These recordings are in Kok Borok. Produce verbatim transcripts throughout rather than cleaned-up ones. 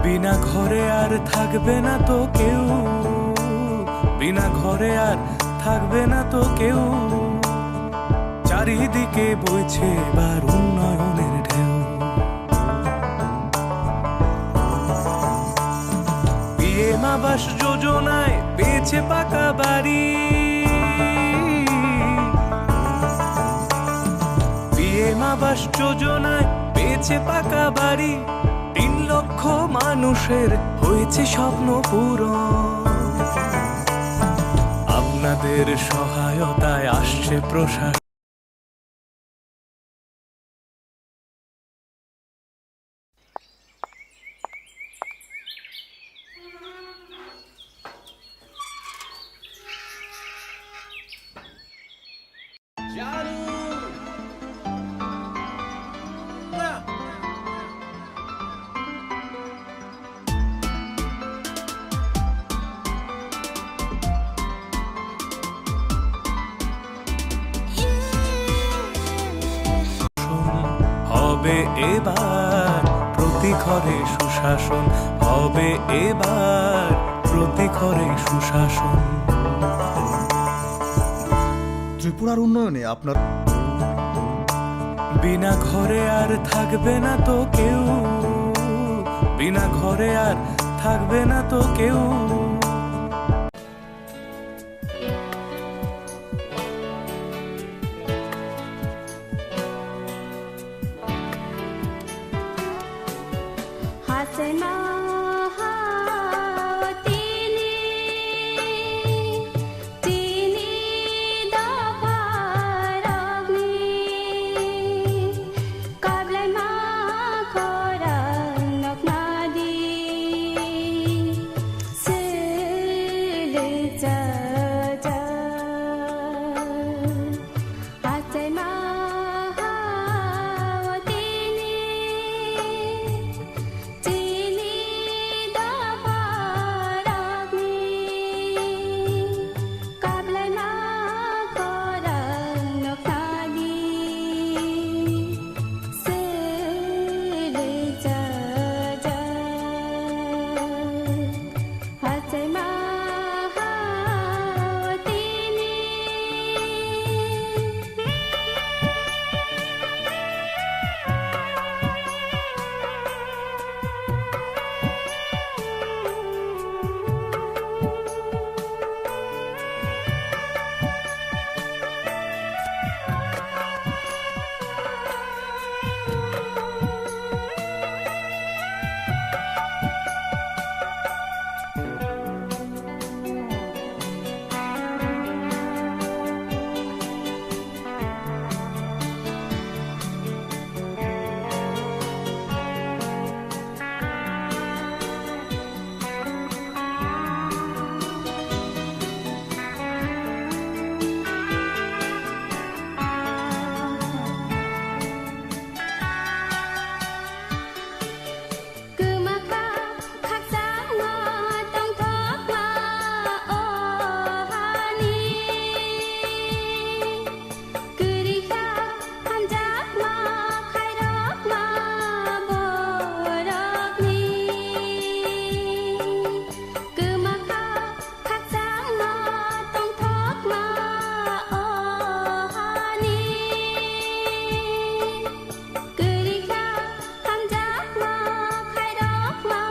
বিনা ঘরে আর থাকবে না তো কেউ, বিনা ঘরে আর থাকবে না তো কেউ। চারিদিকে বইছে এবার উন্নয়নের ঢেউ। পিএম আবাস যোজনায় পেয়েছে পাকা বাড়ি, পিএম আবাস যোজনায় পেয়েছে পাকা বাড়ি। তিন লক্ষ মানুষের হয়েছে স্বপ্ন পূরণ। আপনাদের সহায়তায় আসছে প্রশাসন। হবে এবার প্রতি ঘরে সুশাসন, হবে এবার প্রতি ঘরে সুশাসন। ত্রিপুরার উন্নয়নে আপনার বিনা ঘরে আর থাকবে না তো কেউ, বিনা ঘরে আর থাকবে না তো কেউ। Hachaima ha tini, tini dopha rokni kablai ma khorang nokna di sili cha cha. Hachaima ha tini, tini dopha rokni kablai ma khorang nokna di sili cha cha. Hachaima ha tini. Kwmakha khakchangma tongthokma o hani. Kwrwikha hamjakma khairokma borokni. Kwmakha khakchangma tongthokma o hani. Kwrwikha hamjakma khairokma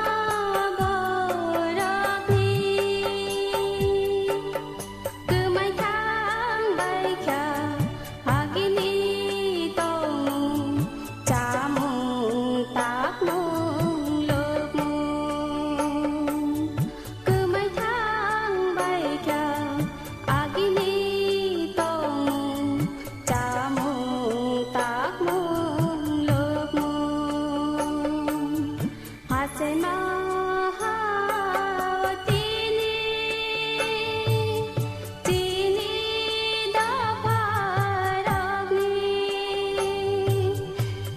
borokni. Kwmai thang baikha agini tongmung chamung takmung lukmung. Kwmai thang baikha agini tongmung chamung takmung lukmung. Hachaima ha tini, tini dopha rokni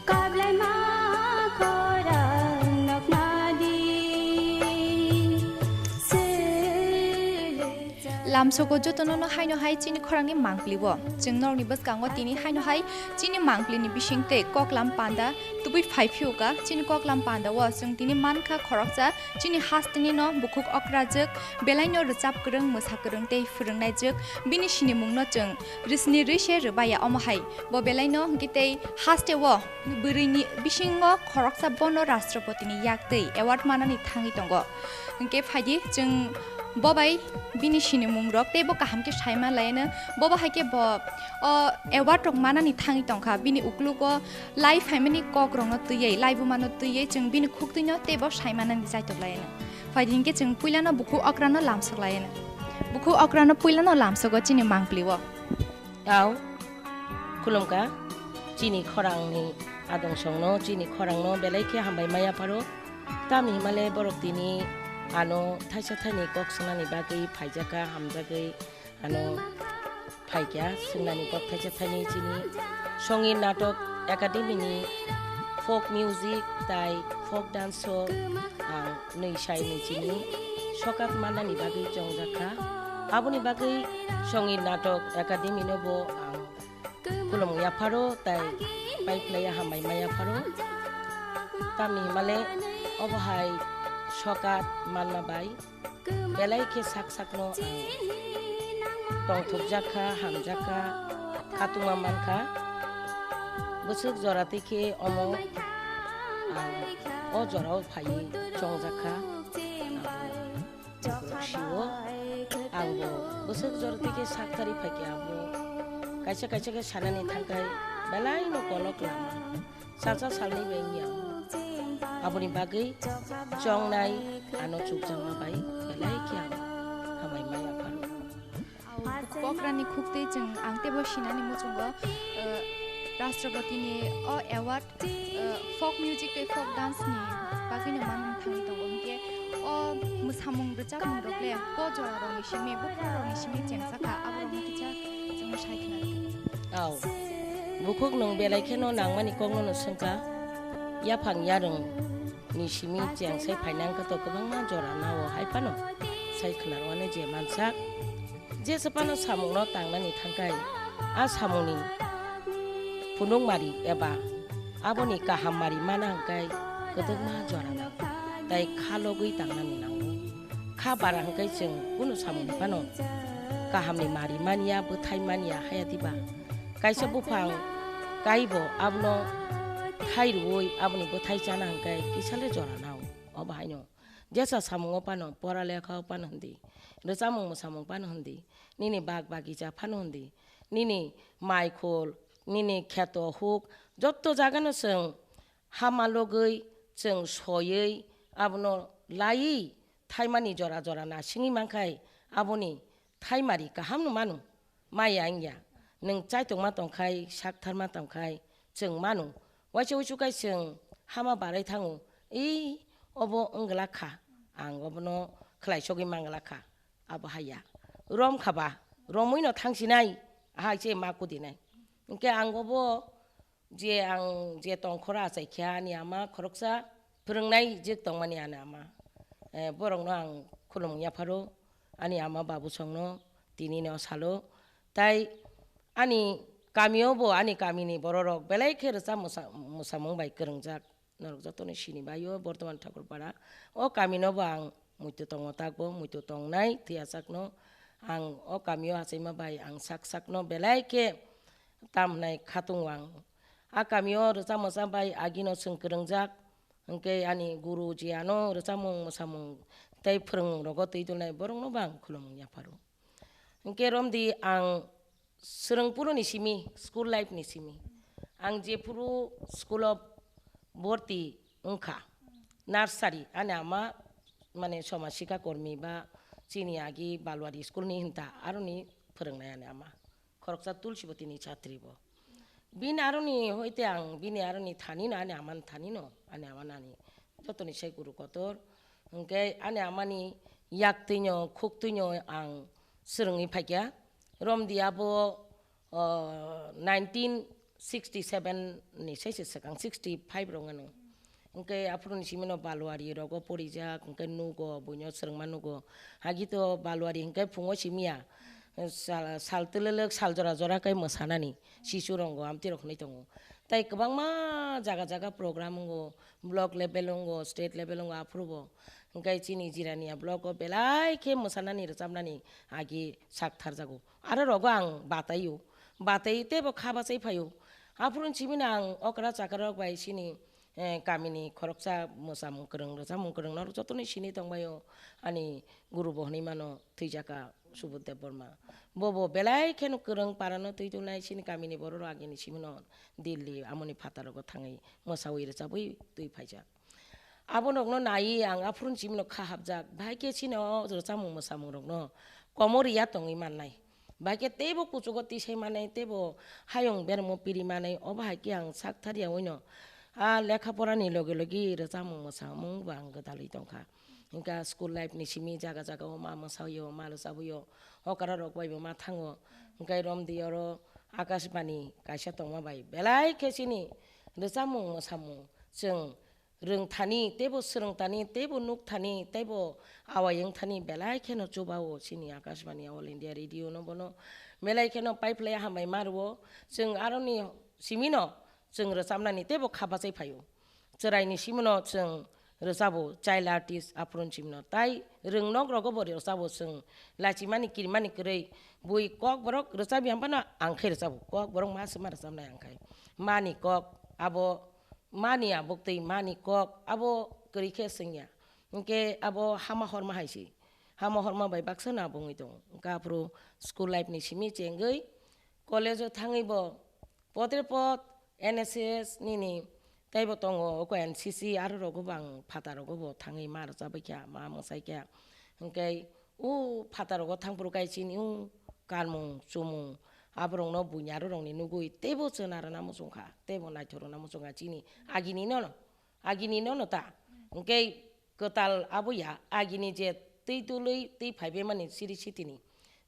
kablai ma khorang nokna di sili cha. Lamsogo jotono no haino hai chini khorangni mangpli o. Chwng norokni bwskango tini haino hai chini mangpli ni bising tei koklam panda tubui phai phiyuka. Chini koklam panda o chwng tini mankha khoroksa chini hasteni no bukhuk okrajwk, belai no rwchap kwrwng, mwsa kwrwng tei phwrwngnaijwk. Bini sinimung no chwng rwsni rwi se rwbaya omo hai. Bo belai no hwnkhe tei haste o bwrwi ni bisingo khoroksa bono Rashtrapati ni yak twi award manani thangwi tongo. Hwnkhe phaidi chwng bo bai bini sinimung rok tei bo kaham khe saima laiano. Bo bahai khe bo o award rok manani thangwi tongkha. Bini uklugo lai phaimani kok rokno twiwi, lai bumano twiwi chwng bini khuktwino tei bo saimanani chaitok laiano. Phaidi hwnkhe chwng puilano bukhuk okrano lamsok laiano. Bukhuk okrano puilano lamsogo chini mangpli o. Au, khulumkha. Chini khorangni adong songno, chini khorangno belai khe hambai maya pharo. Tamni himale borok tini ano thaisa thaini kok swngnani bagwi phaijakha, hamjagwi ano phaikha swngnani kok thaisa thaini chini Songit Natok Academy ni folk music tai folk dance o ang nwi sai nwi chini sokat mannani bagwi chongjak kha. Aboni bagwi Songit Natok Academy no bo ang khulumung yapharo tai pai khlaiya hambai ma yapharo. Tamni himale obo hai sokat manma bai belai khe sak sakno ang tongthokjak kha, hamjak kha, khatungma man kha. Bwswk jora twi khe omo ang o jorao phaiwi chongjak kha. Ang sio, ang bo bwswk jora twi khe sak thari phai khe ang bo kaisa kaisa khe sanani thangkhai belai no kolok lama. Salsa salni bai wngya. Aboni bagwi chongnai ano chukjakma bai belai khe ang hambai maya phano. Pokrani khuktwi chwng ang teibo sinani muchungo, eh, Rashtrapati ni o award, eh, folk music tei folk dance ni bagwi no manwi thangwi tongo, hinkhe o mwsamung rwchapmung rok le bo jora rok ni simi, buphang rok ni simi chengsa kha, abo rok no kisa chwng sai khna rw. Au, bukhuk nwng belai kheno nangmani kokno no swngkha, yaphang yarwng ni simi chengsai phainang khe to kwbangma jora nao hai phano sai khna rwani je mansak. Jesa phano samungno tangnani thangkhai, a samungni phunukmari eba aboni kahammari mana hwnkhe kwdwkma jora nango, tai kha logwi tangnani nango. Kha bara hwnkhe chwng kunu samungni phano kahamni mari manya, bwthai manya haya diba? Kaisa buphang kaibo abono thai rwui aboni bwthai chana hwnkhe kisale jora nao. Obo haino jesa samungo phano, pora lekha phano hindi, rwchapmung mwsamung phano hindi, nini bag bagija phano hindi, nini mai khul, nini kheto huk, jotto jagano chwng hama logwi, chwng soiwi, abono laiwi thaimani jora jora nasingwi mankhai, aboni thaimari kaham no mano. Maya wngya, nwng chaitokma tongkhai, saktharma tongkhai, chwng mano. Waisa uisu khai chwng hama barai thango, "Ii, obo wng glak kha, ang obono khlai sogwi man glak kha." Abo haya. Rom kha ba, romwi no thang sinai, ahai se ma kudinai. Hinkhe ang obo je ang je tongkhoro achai kha, ani ama khoroksa phwrwngnai jwk tongmani ani ama. Eh, borokno ang khulumung yapharo, ani ama babu songno tini no salo. Tai ani kamio bo, ani kamini bororok belai khe rwchap mwsa-, mwsamung bai kwrwngjak. Norok jotono sini bai o Bortoman Thakurpara. O kamino bo ang muitu tongo, takbo muitu tongnai tiyachakno. Ang o kamio achaima bai ang sak sakno belai khe tam hwnai khatung ang. A kamio rwchap mwchap bai agino chwng kwrwngjak, hwnkhe ani guru ji ano rwchapmung mwsamung tei phwrwngmung rogo twi tongnai borokno bo ang khulumung yapharo. Hwnkhe romdi ang swrwngphuru ni simi, school life ni simi, ang jephuru school o borti wngkha, nursery, ani ama mane somaj sikha kormi ba chini agi Balwari school ni hinta aroni phwrwngnai ani ama. Khoroksa Tulsiboti ni chatri bo. Bini aroni hoite ang, bini aroni thani no, ani ama ni thani no, ani ama nani. Jotoni sai guru kotor. Hwnkhe ani ama ni yak twi no, khuk twi no ang swrwngwi phaikha. Romdi abo, o, nineteen sixty seven ni sai se swkang, sixty five rok wngano. Hwnkhe aphuruni simino Baluari rogo porijak, hwnkhe nugo, buino swrwngma nugo. Hagi to Baluari hwnkhe phungo simiya. Sal, sal twlwlwk sal jora jora khe mwsanani sisu rongo amtwi rok hwnwi tongo. Tai kwbangma jaga jaga program wngo, block level wngo, state level wngo aphuru bo. Hwnkhe chini Jirania block o belai khe mwsanani rwchapnani agi sak tharjago. Aro rogo ang bataio. Batai teibo kha bachai phaio. Aphuruni simino ang okra chakra rok bai chini eh, kamini khoroksa mwsamung kwrwng, rwchapmung kwrwng norok jotono sini tongbaio, ani guru bo hwnwi mano thwijaka Subudh Debbarma. Bobo belai kheno kwrwng parano twi tongnai, chini kamini borok rok agini simino Delhi amoni phataro thangwi mwsawi rwchabwi twi phaijak. Abo nokno naiwi ang aphuruni simino kha hapjak, bahai khe chini o rwchapmung mwsamung rokno komor ya tongwi mannai. Bahai khe teibo kuchugo tisai manai, teibo hayung bermo piri manai, obo hai khe ang sak thar ya uino. A lekha porani loge loge rwchapmung mwsamung bo ang gwdalwi tongkha. Hwnkha school life ni simi jaga jaga o ma mwsawi o, ma rwchabwi o, okra rok bai bo ma thango. Hwnkhe romdi oro Akashbani kaisa tongma bai belai khe chini rwchapmung mwsamung chwng rwngthani, teibo swrwngthani, teibo nukthani, teibo awai wngthani belai kheno chubao chini Akashbani All India Radio no bono belai kheno paiphlai hambai ma rwo. Chwng aroni simino chwng rwchapnani teibo kha bachai phaio. Chwraini simino chwng rwchabo, child artist aphuruni simino. Tai rwngnok rogo bo rwchabo chwng lachimani kirimani kwrwi bui kokborok rwchapya phano ang khe rwchabo. Kokborok ma swma rwchapnai ang khai. Mani kok abo Mani abuk twi mani kok abo kwrwi khe swngya. Hwnkhe abo hama horma hai se. Hama horma bai baksa no abo wngwi tongo. Hwnkhe aphuru school life ni simi chengwi college o thangwi bo potre pot N S S nini teibo tongo, oko N C C aro rogo bo ang phataro rogo bo thangwi ma rwchabwi kha, ma mwsai kha. Hwnkhe o phataro rogo thangphuru kai chini o kanmung chumung aborokno buini aro rokni nugwi teibo chwna rwna muchung kha, teibo naithok rwna muchung kha chini agini nono, agini nono ta. Hwnkhe kwtal abo ya, agini je twi dului twi phaibaimani siri sitini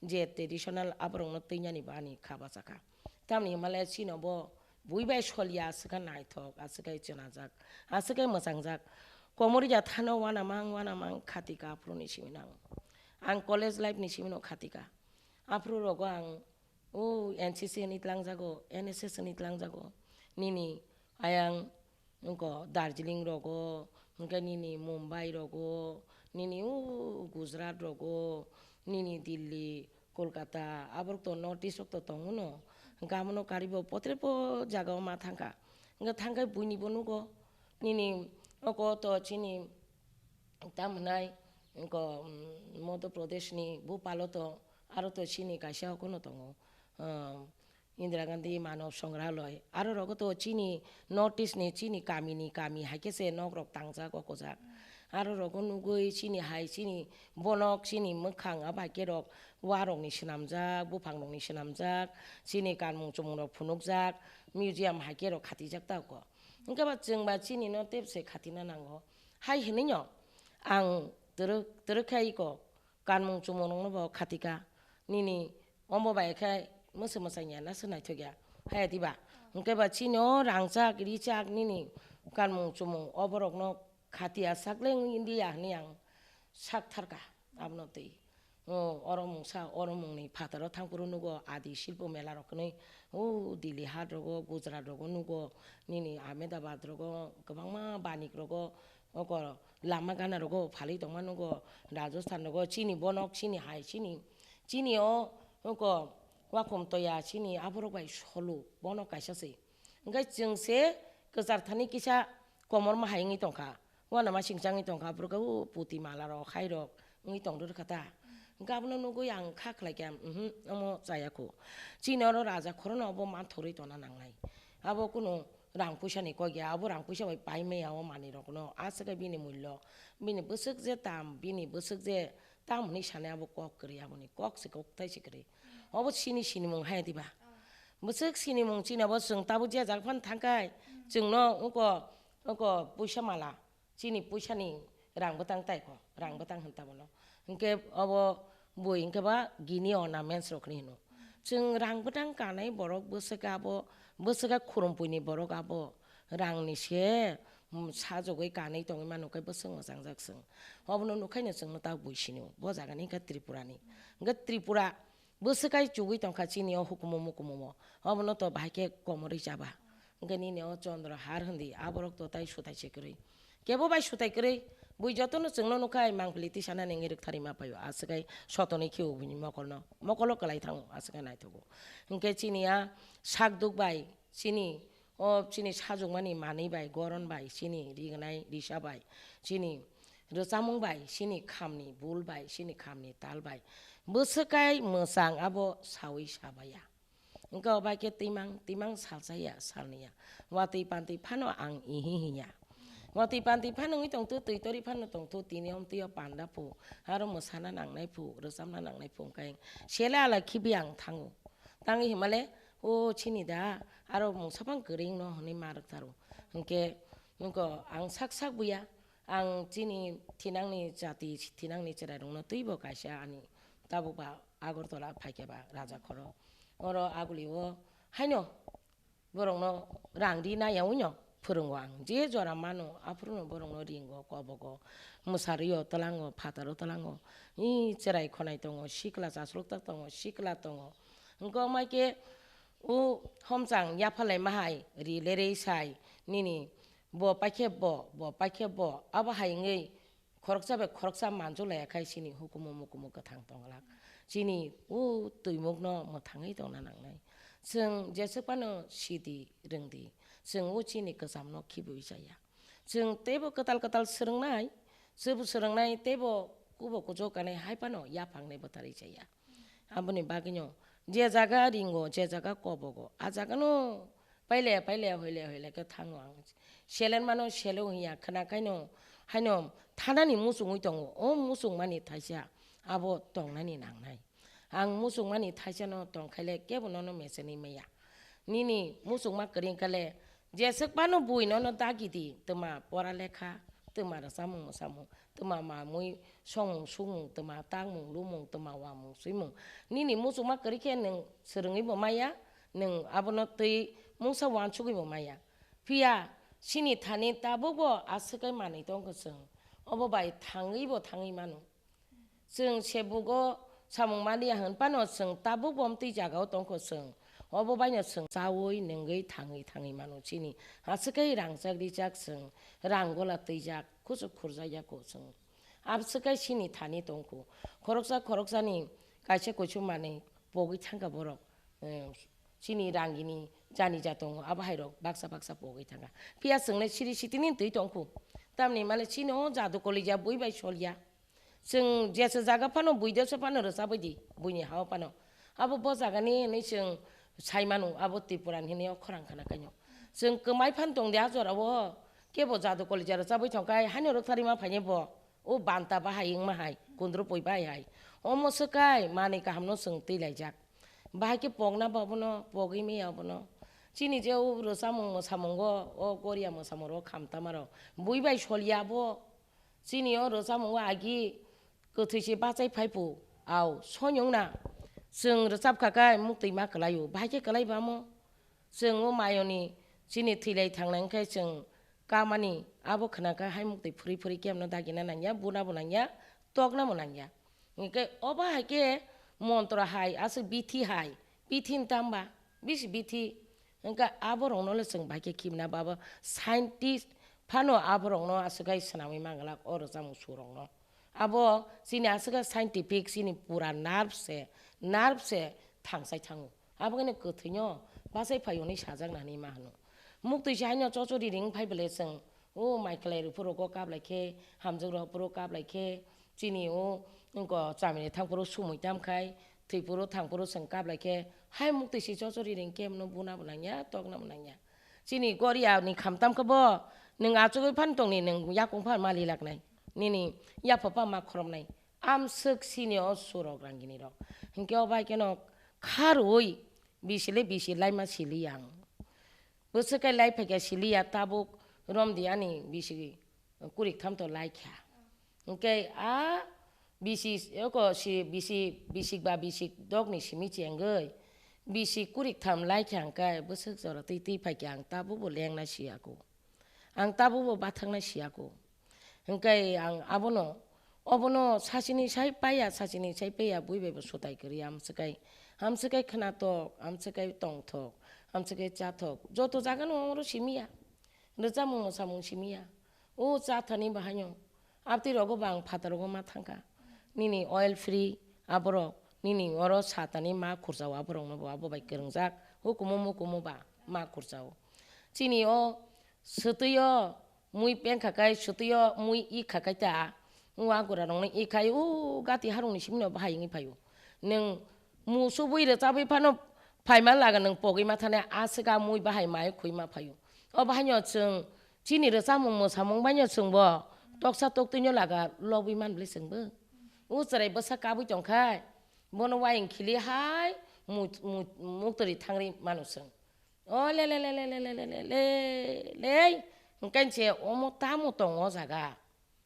je traditional aborokno twinani bo ani kha bacha kha. Tamni hwnmale chini bo bui bai solia aswk khe naithok, aswk khe chwnajak, aswk khe mwchangjak. Komorya thano uanamang uanamang khati kha aphuruni simi nang. Ang college life ni simi no khati kha. Aphuru rogo ang o N C C hwnwi tlangjago, N S S hwnwi tlangjago. Nini ayang wngkha Darjeeling rogo, hwnkhe nini Mumbai rogo, nini o Gujarat rogo, nini Delhi, Kolkata, aborok to North East rok to tongo no. Hwnkhe abono karwi bo potre po jaga o ma thangkha. Hwnkhe thangkhe buini bo nugo. Nini oko to chini Tamo hwnai, wngkha, um, Madhya Pradesh ni Bhopal o to, aro to chini kaisa hokono tongo, um, Indira Gandhi Manav Sangrahalaya. Aro rogo to chini North East ni chini kami ni kami hai khe se nok rok tangjak, okojak. Aro rogo nugwi chini hai chini bonok chini mwkhang abo hai khe rok wa rok ni swnamjak, buphang rok ni swnamjak, chini kanmung chumung rok phunukjak, museum hai khe rok khatijak ta kho. Hwnkhe ba chwng ba chini no tep se khatina nango. Hai hwnwi no ang twrwk, twrwk khe iko kanmung chumung rokno bo khatika. Nini omo bai khe mwswk mwsang ya na se naithok ya. Haya diba? Hwnkhe ba chini o rangchak, richak nini kanmung chumung oborokno khatia sak le wngwi ya hwnwi ang sak tharka abono twi. O, oro mungsa, oro mungni phataro thangphuru nugo adi silpo mela rok hwnwi, o Delhi hat rogo, Gujarat rogo nugo, nini Ahmedabad rogo kwbangma banik rogo, oko lama gana rogo phalwi tongma nugo, Rajasthan rogo, chini bonok, chini hai, chini, chini o, oko wakhum toya, chini aborok bai solo, bono kaisa se. Hwnkhe chwng se kwchar thani kisa komorma hai wngwi tongkha. Uanama singcha wngwi tongkha, aphuru khe o puti mala rok, hai rok wngwi tong rwkha ta. Hwnkhe abono nugwi ang kha khlai khe, "Uhmm, omo chaya kho. Chini oro raja khorono obo manthorwi tongna nangnai. Abo kunu rang puisa ni kok ya, abo rang puisa bai pai maya o manwi rokno. Aswk khe bini mullo, bini bwswk je tam, bini bwswk je tam hwnwi sanai abo kok kwrwi, aboni kok se kok tai se kwrwi. Obo chini sinimung hai diba? Bwswk sinimung chini abo chwng tabuk je jaga phano thangkhai, chwngno oko, oko puisa mala." Chini puisani rang bwtang tai kho, rang bwtang hwn ta bono. Hwnkhe obo bui hwnkhe ba gini ornaments rok hinwi hino. Chwng rang bwtang kanai borok bwswk abo, bwswk khe khurumpuini borok abo rangni se hmm, sajagwi kanwi tongwi mano khe bwswk mwchangjak chwng. Obono nukhaino chwngno tak bui sinio, bo jagani wngkha Tripurani. Hwnkhe Tripura bwswk kai chugwi tongkha chini o hukumu mukumu o. Obono to bahai khe komorwi chaba. Hwnkhe nini o Chandra har hwndi, aborok to tai sutai se kwrwi. Kebo bai sutai kwrwi, bui jotono chwngno nukha, ai mangpili tisanani wngwi rwktharwi ma paio, aswk kai sotoni kheo buini mokolno, mokolo kwlai thango, aswk kai naithogo. Hwnkhe chini a sakduk bai, chini o chini sajwkmani manwi bai, goron bai, chini rignai risa bai, chini rwchapmung bai, chini khamni bul bai, chini khamni tal bai, bwswk kai mwchang abo sawi sabaya. Wngkha obo hai khe twimang, twimang salsa ya, salni ya. Watwi pantwi phano ang ihi hiya. Watwi pantwi phano wngwi tongthu, twi tori phano tongthu, tini omtwi o panda phu, aro mwsana nangnai phu, rwchapna nangnai phu, wngkha sele ala khibi ang thango. Tangwi himale, o chini da, aro mungsa phang kwrwino hwnwi ma rwktharw. Hwnkhe, wngkha ang sak sak buya, ang chini thinangni jati, thinangni chwrairokno twibo kaisa ani tabuk ba Agartala phaikhe ba Rajakhoro. Oro agulio haino borokno rang ri naiya wngno phwrwngo ang. Je jora mano, aphuru no borokno ringo, kobogo, mwsarwi o twlango, phataro twlango. I chwrai khonai tongo, sikla chaslok tak tongo, sikla tongo. Wngkha mai khe o homchang yaphalai ma hai ri lerei sai nini bo paikhe bo, bo paikhe bo, abo hai wngwi khoroksa bai khoroksa manjulaiya khai chini hukumu mukumu kwthang tongwlak. Chini o twimukno mwthangwi tongna nangnai. Chwng jeswk phano sidi rwngdi, chwng o chini kwchamno khibiwi chaya. Chwng teibo kwtal kwtal swrwngnai, chwbo swrwngnai teibo kubo kuchuk kanwi hai phano yaphangnai bwtharwi chaya. Aboni bagwino je jaga ringo, je jaga kobogo, a jagano pailaya pailaya hoilaya hoilaya khe thango ang. Selen mano selo hiya khna kaino haino thanani muchungwi tongo. O muchungmani thaisa abo tongnani nangnai. Ang muchungmani thaisano tongkhaile kebo nono mechenwi maya. Nini muchungma kwrwi kale jeswk phano bui nono dagi di, twma pora lekha, twma rwchapmung mwsamung, twma mamui songmung sukmung, twma takmung lumung, twma uamung swimung. Nini muchungma kwrwi khe nwng swrwngwi bo maya, nwng abono twi mungsa uansugwi bo maya. Phiya chini thani tabukbo aswk kai manwi tongkha chwng, obo bai thangwi bo thangwi mano. Chwng sebugo samung maliya hwn phano chwng tabukbo amtwi jagao tongkha chwng, obo baino chwng chaui nungwi thangwi thangwi mano chini aswk kai rangjak rijak chwng, rang gola twijak, kuchuk khurjak ya kho chwng. Abswk kai chini thani tongkhu. Khoroksa khoroksani kaisa kuisu manwi pogwi thangkha borok. Eh, chini rangini jani ja tongo, abo hai rok baksa baksa pogwi thangkha. Phiya chwngno siri sitini twi tongkhu. Tamni male chini o jadu kolija bui bai solya. Chwng jesa jaga phano bui desa phano rwchabwi di, buini hao phano. Abo bo jagani hinwi chwng sai manu, abo Tripura ni hinwi o khorang khna kaino. Chwng kwmai phan tong di a jora o, kebo jadu kolija rwchabwi thangkha, haino rwktharwi ma phaini bo. O banta bahai wngma hai, kundrupui bahai hai. Omo swk kai manwi kahamno chwng twi laijak. Bahai khe pokna bo abono, pogwi maya abono. Chini je o rwchapmung mwsamungo, o goria mwsamung ro khamtama rok. Bui bai solya abo. Chini o rwchapmungo agi kwthwi se bachai phai phu. Au, soni wngna. Chwng rwchap kha khe muktwi ma kwlai o. Bahai khe kwlai bo amo. Chwng o mayoni chini thwilai thangnai wngkhe chwng kamani abo khna khe hai muktwi phuri phuri kemno dagina nangya, buna bo nangya, tokna bo nangya. Hwnkhe obo hai khe montro hai, aswk bithi hai, bithi ni tamba, bisi bithi. Hwnkhe aborokno le chwng bai khe khibna babo scientist phano aborokno aswk hai swnamwi manglak o rwchapmung surokno. Abo chini aswk scientific, chini pura nerve se, nerve se thangsai thango. Abo khe kwthwino bachai phai hwnwi sajak nani ma hwno. Muktwi se haino chochori ring phai bwle chwng o mai kwlai rw phuru kap lai khe, hamjwk rw phuru kap lai khe, chini o wngko chamini thang phuru sumui tam khai, thwi phuru thang phuru chwng kap lai khe, hai muktwi se chochori ring khe mano buna bo nangya, tokna bo nangya. Chini goria ni kham tam khe bo, nwng achugwi phan tongni nwng yakung phan mali laknai. Nini yapha pa ma khoroknai. Amswk sini o surok rangini rok. Hinkhe o bai kheno kha rwui bisi le bisi laima sili ang. Bwswk kai lai phaikha sili ya tabuk romdi ani bisi kurik tham to lai kha. Hinkhe a bisi oko si bisi bisik ba bisik dok ni simi chengwi bisi kurik tham lai kha hwnkhe bwswk jora twi twi phaikha ang tabuk bo lengna si ya kho. Ang tabukbo bathaknai siyaku. Hwnkhe ang abono, obono sachini sai paiya, sachini sai paiya, bui bai bo sutai kwrwi. Amswkai, amswkai khwnathok, amswkai tongthok, amswkai chathok, joto jagano oro simiya. Rwchapmung mwsamung simiya. O chathani bahaino. Abtwi rogo ba ang phataro ma thangkha. Nini oil free aborok, nini oro satani ma khurjao aborokno bo abo bai kwrwngjak. Hukumu mukumu ba ma khurjao. Chini o swtwi o mui pengkha kai, swtwi o mui ikha kai ta. Wa gura rokno ikhai, o gati harungni simino bahai wngwi phaio. Nwng musubui rwchabwi phano phaima laga nwng pogwi ma thani aswk a mui bahai mai khwi ma phaio. O bahaino chwng chini rwchapmung mwsamung baino chwngbo toksa toktwino laga lobwi man bwle chwngbo. O chwrai bwsa kabwi tongkha, bono wayeng khili hai mu-, mu-, muktwrwi thangri mano chwng. O le le le le le le le le le le. Hwnkhe se omo tamo tongo o jaga.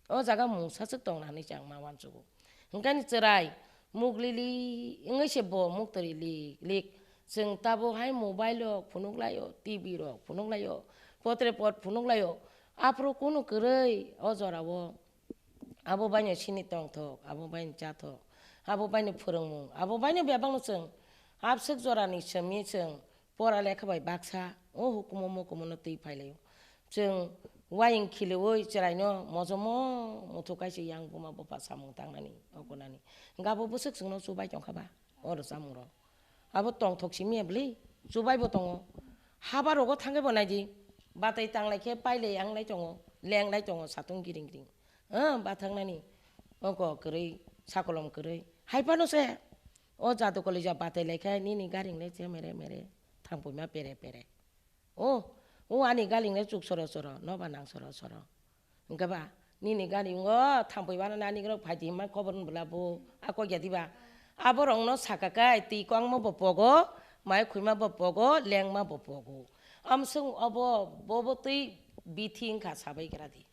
O jaga mungsa swk tong nani chang ma uansugo. Hwnkhe ni chwrai muk lili wngwi se bo muktwrwi lik lik. Chwng tabuk hai mobile rok phunuk laio, T V rok phunuk laio, potre pot phunuk laio. Aphuru kunu kwrwi o jorao. Abo baino sini tongthok, abo baino chathok, abo baino phwrwngmung, abo baino bebakno chwng abswk jorani simi chwng pora lekha bai baksa o hukumu mukumu no twi phailaio. Chwng wayeng khiliwi chwraino mojomo muthuk kaisa yang buma bupha samung tangnani okonani. Hwnkhe abo bwswk chwngno chubai tongkha ba o rwchapmungrok. Abo tongthok simi ya bwlwi, chubaibo tongo. Habarogo thangkhe bo naidi, batai tanglai khe pailai yanglai tongo, lenglai tongo, satung giring giring. Ah, bathaknani, oko kwrwi, sakolom kwrwi. Hai phano se, o jadu kolija batai lai khe nini garing lai che mere mere, thangpui ma pere pere. O, o ani galing le chuk soro soro, noba nang soro soro. Hwnkhe ba, nini galing o thangpui mano nani rok phai di hwnba khobor wng bwla bo, a kok ya diba? Aborokno saka kai, twi kwbangma bo pogo, mai khwima bo pogo, lengma bo pogo. Amswng obo, bobo twi bithi wngkha sabai gra di.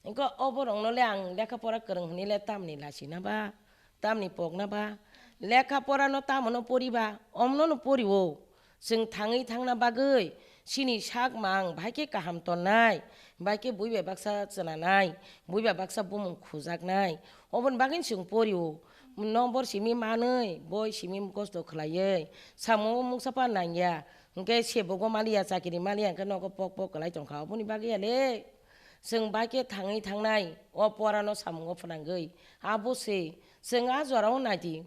Engkhe oborokno le ang lekha pora kwrwng hwnwi le tamni lachina ba, tamni pokna ba, lekha porano tamono poriba, omnono porio. Chwng thangwi thangna bagwi chini sak mang bahai khe kaham tonnai, bahai khe bui bai baksa chwnanai, bui bai baksa bumung khujaknai, oboni bagwino chwng porio. Nombor simi manwi, boi simi mukosto khlaiwi, samungo mungsa pa nangya, hwnkhe sebogo maliya, chakiri maliya, hwnkhe nogo pok pok kwlai tongkha, oboni bagwi ya le. Chwng bai khe thangwi thangnai, o porano samungo phnangwi. Abo se, chwng a jorao naidi,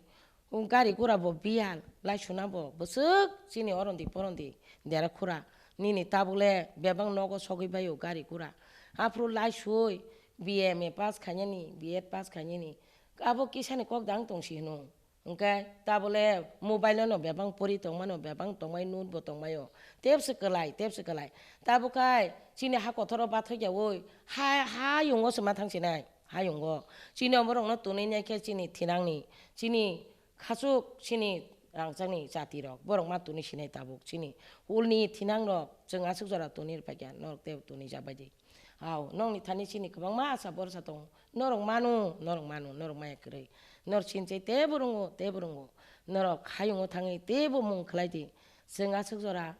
gari gura bo biyal, laisuna bo bwswk chini orondi porondi dera khura. Nini tabuk le bebak nogo sogwi baio gari gura. Aphuru laisui B M A pass khainani, B Ed pass khainani. Abo kisani kok dang tongsi hwno. Hwnkhe tabole mobile-o no bebak pori tongmano, bebak tongmai, note bo tongmaio. Tebse kwlai, tebse kwlai. Tabuk khai chini ha kothoro bathai yaui, ha, hayungo se ma thangsinai, hayungo. Chini oborokno tonwi nai khe chini thinangni, chini khachuk, chini rangchakni jatirok, borok ma tonwi sinai tabuk. Chini ulni thinangrok chwng aswk jora tonwi rwphaikha, norok tei tonwi jabai di. Hao, nokni thani chini kwbangma asa borsa tongo. Norok manu, norok manu, norok maya kwrwi. Norok sinchai teibo rwngo, teibo rwngo. Norok hayungo thangwi teibo mung khlai di. Chwng aswk jora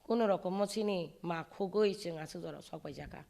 kunu rokomo chini ma khugwi chwng aswk jora sok pai jakha.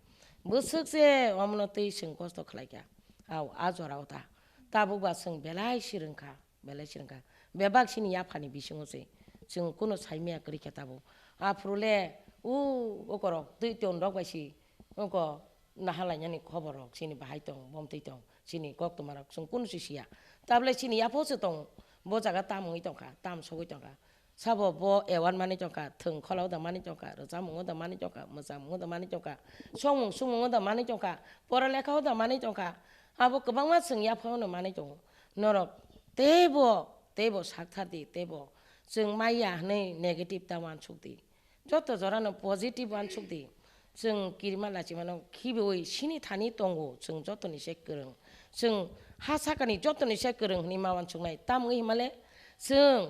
Bwswk se omono twi chwng kosto khlai kha. Hao, a jora o ta. Tabuk ba chwng belai si rwngkha. Belai se wngkha. Bebak chini yaphani bisingo se chwng kunu saimaya kwrwi khe tabuk. Aphuru le u okorok twi tonrok bai si oko nahalainani khoborrok chini bahai tong, bomtwi tong, chini koktwmarok chwng kunu se siya. Tabole chini yapho se tong, bo jaga tam wngwi tongkha, tam sogwi tongkha. Sabo bo award manwi tongkha, thwng khola o da manwi tongkha, rwchapmung o da manwi tongkha, mwchangmung o da manwi tongkha, songmung sumung o da manwi tongkha, pora lekha o da manwi tongkha. Abo kwbangma chwng yapho no manwi tongo. Norok teibo Teibo sakthar di, teibo chwng maya hwnwi negative ta uansuk di. Joto jorano positive uansuk di. Chwng kirima lachimano khibiui sini thani tongo, chwng jotoni se kwrwng. Chwng ha sakani jotoni se kwrwng hwnwi ma uansuknai. Tamni hwnmale chwng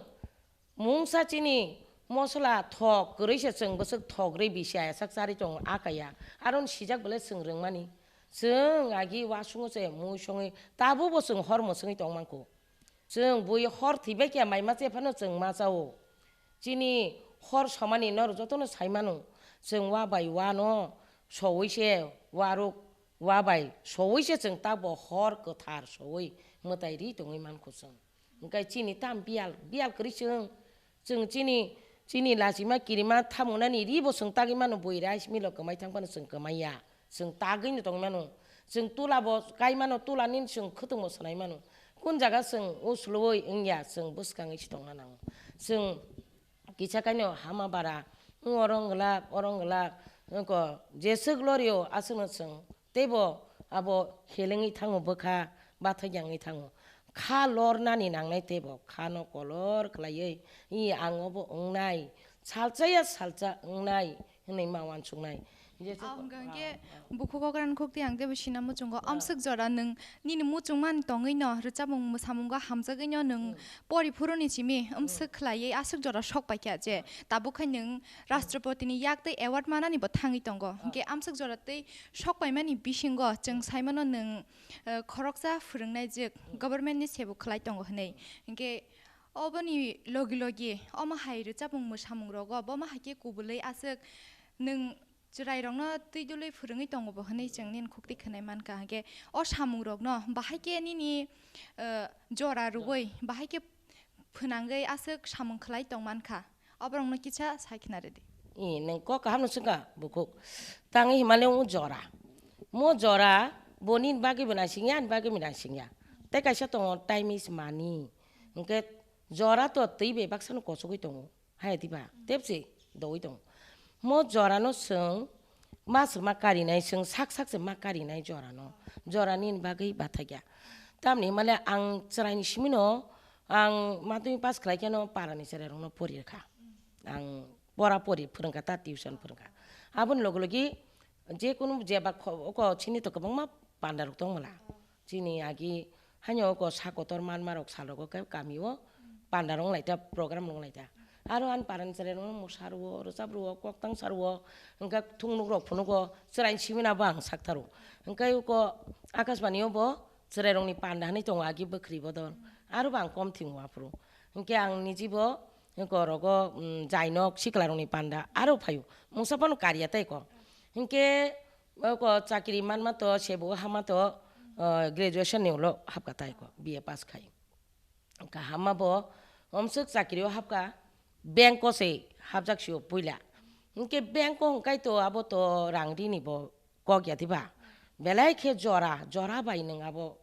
mungsa chini mosola thok kwrwi se chwng bwswk thok rwi bisi ayasak charwi tongo, a kaya. Aron sijak bwle chwng rwngmani. Chwng agi uasungo se mui songwi tabukbo chwng hor mwswngwi tongmangkho. Chwng bui hor thwibai khe mai ma che phano chwng ma chao. Chini hor somani norok jotono sai mano. Chwng wa bai wa no Soui se waruk, wa bai soui se chwng tabo hor kwthar soui mwtai ri tongwi mankho chwng. Hwnkhe chini tam biyal, biyal kwrwi chwng, chwng chini, chini lachima kirima thamunani ribo chwng tagwi mano, bui rice milo kwmai thang phano chwng kwmai ya, chwng tagwino tongwi mano, chwng tula bo kai mano, tula nini chwng khwtwngbo swnai mano, kun jaga chwng uslui wngya, chwng bwskangwi se tongna nango. Chwng kisa kaino hama bara, wng oro wng glak, oro wng glak, wngko jeswk lorio aswkno chwng teibo abo helengwi thango, bwkha bathai yangwi thango. Kha lornani nangnai teibo khano kolor khlaiwi, "I ang obo wngnai, salsa ya salsa wngnai," hwnwi ma uansuknai. Jeswk Ang hwnkhe bukhuk okran khukti ang teibo sina muchungo, amswk jora nwng nini muchungmani tongwino rwchapmung mwsamungo hamjagwino nwng pori phuruni simi amswk khlaiwi aswk jora sok paikha je tabuk khai nwng Rashtrapatini yak tei award manani bo thangwi tongo. Hwnkhe amswk jora tei sok paimani bisingo chwng saimano nwng, eh, khoroksa phwrwngnaijwk government ni sebo khlai tongo hwnwi. Hwnkhe oboni logi logi omo hai rwchapmung mwsamung rogo bomo hai khe kubulwi aswk nwng chwrairokno twi dului phwrwngwi tongo bo hwnwi chwng nini khukti khwnai mankha. Hwnkhe o samungrokno bahai khe nini, eh, jora rwui bahai khe phwnangwi aswk samung khlai tong mankha, oborokno kisa sai khna rwdi. I, nwng kok kaham no swngkha, bukhuk. Tangwi himale wng jora. Mo jora bo nini bagwi bo naisingya, ani bagwi bo naisingya. Tei kaisa tongo, time is money. Hwnkhe jora to twi bai baksa no kosogwi tongo. Hai diba? Tepsi dogwi tongo. Mo jora no chwng ma se ma karinai, chwng sak sak se ma karinai jora no. Jora nini bagwi bathakya. Tamni himale ang chwraini simi no ang madhyamik pass khlai khe no para ni chwrai rok no pori rwkha. Ang pora pori phwrwngkha ta, tuition phwrwngkha. Aboni logi logi je kunu jeba kho-, oko chini to kwbangma panda rok tong mala. Chini agi haino oko sa kotor manma rok sal rogo khe kami o panda rok wng lai ta, program rok wng lai ta. Aro ani para ni chwrai rok no mwsa rwo, rwchap rwo, koktang sa rwo, hwnkhe thungnuk rok phunugo, chwrai simi no bo ang sak tharo. Hwnkhe oko Akashbani o bo chwrai rok ni panda hinwi tongo agi bwkhri bodol. Aro bo ang kom thingo aphuru. Hwnkhe ang niji bo eko rogo, mm, jainok sikla rok ni panda aro phaio. Mungsa phano kariya tei ko. Hwnkhe eko chakri manma to, sebo hama to, uh, graduation ni ulo hapkha tei ko, B A pass khai. Kaham ma bo omswk chakri o hapkha, bank o se hapjak sio puila. Hwnkhe bank o hwnkhe to abo to rang rini bo kok ya diba? Belai khe jora, jora bai nwng abo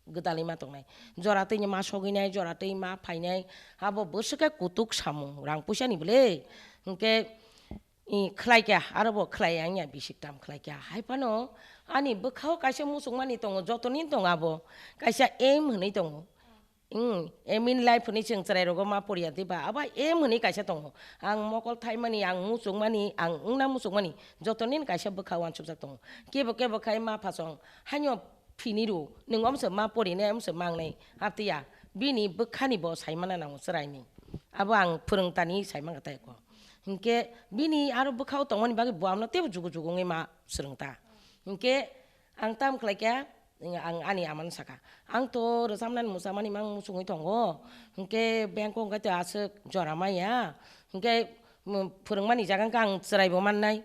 gwdalwi ma tongnai. Jora twi ma sogwi nai, jora twi ma phainai, abo bwswk khe kutuk samung, rang puisa ni bwle. Hwnkhe, i, khlai kha, aro bo khlai ya wngya, bisik tam khlai kha. Hai phano ani bwkha o kaisa muchungmani tongo, joto ni tongo abo, kaisa aim hwnwi tongo. Wng, aim in life hwnwi chwng chwrai rogo ma poriya diba? Abo aim hwnwi kaisa tongo. Ang mokol thaimani, ang muchungmani, ang wngna muchungmani, joto nini kaisa bwkha uansukjak tongo. Kebo kebo khai ma phasong, haino phini rw, nwng omso ma porinai, omso ma wngnai, haptiya. Bini bwkhani bo saimana nango chwraini. Abo ang phwrwngtani saimangkha tei ko. Hinkhe bini aro bwkhao tongmani bagwi bo amno teibo jugu jugu wngwi ma swrwngta. Hinkhe ang tam khlaikha, ang ani amano sakha, "Ang to rwchapnani mwchapmani mang muchungwi tongo, hinkhe bank o wngkha tei aswk jora maya, hinkhe, mm, phwrwngmani jaga wngkha ang chwraibo mannai."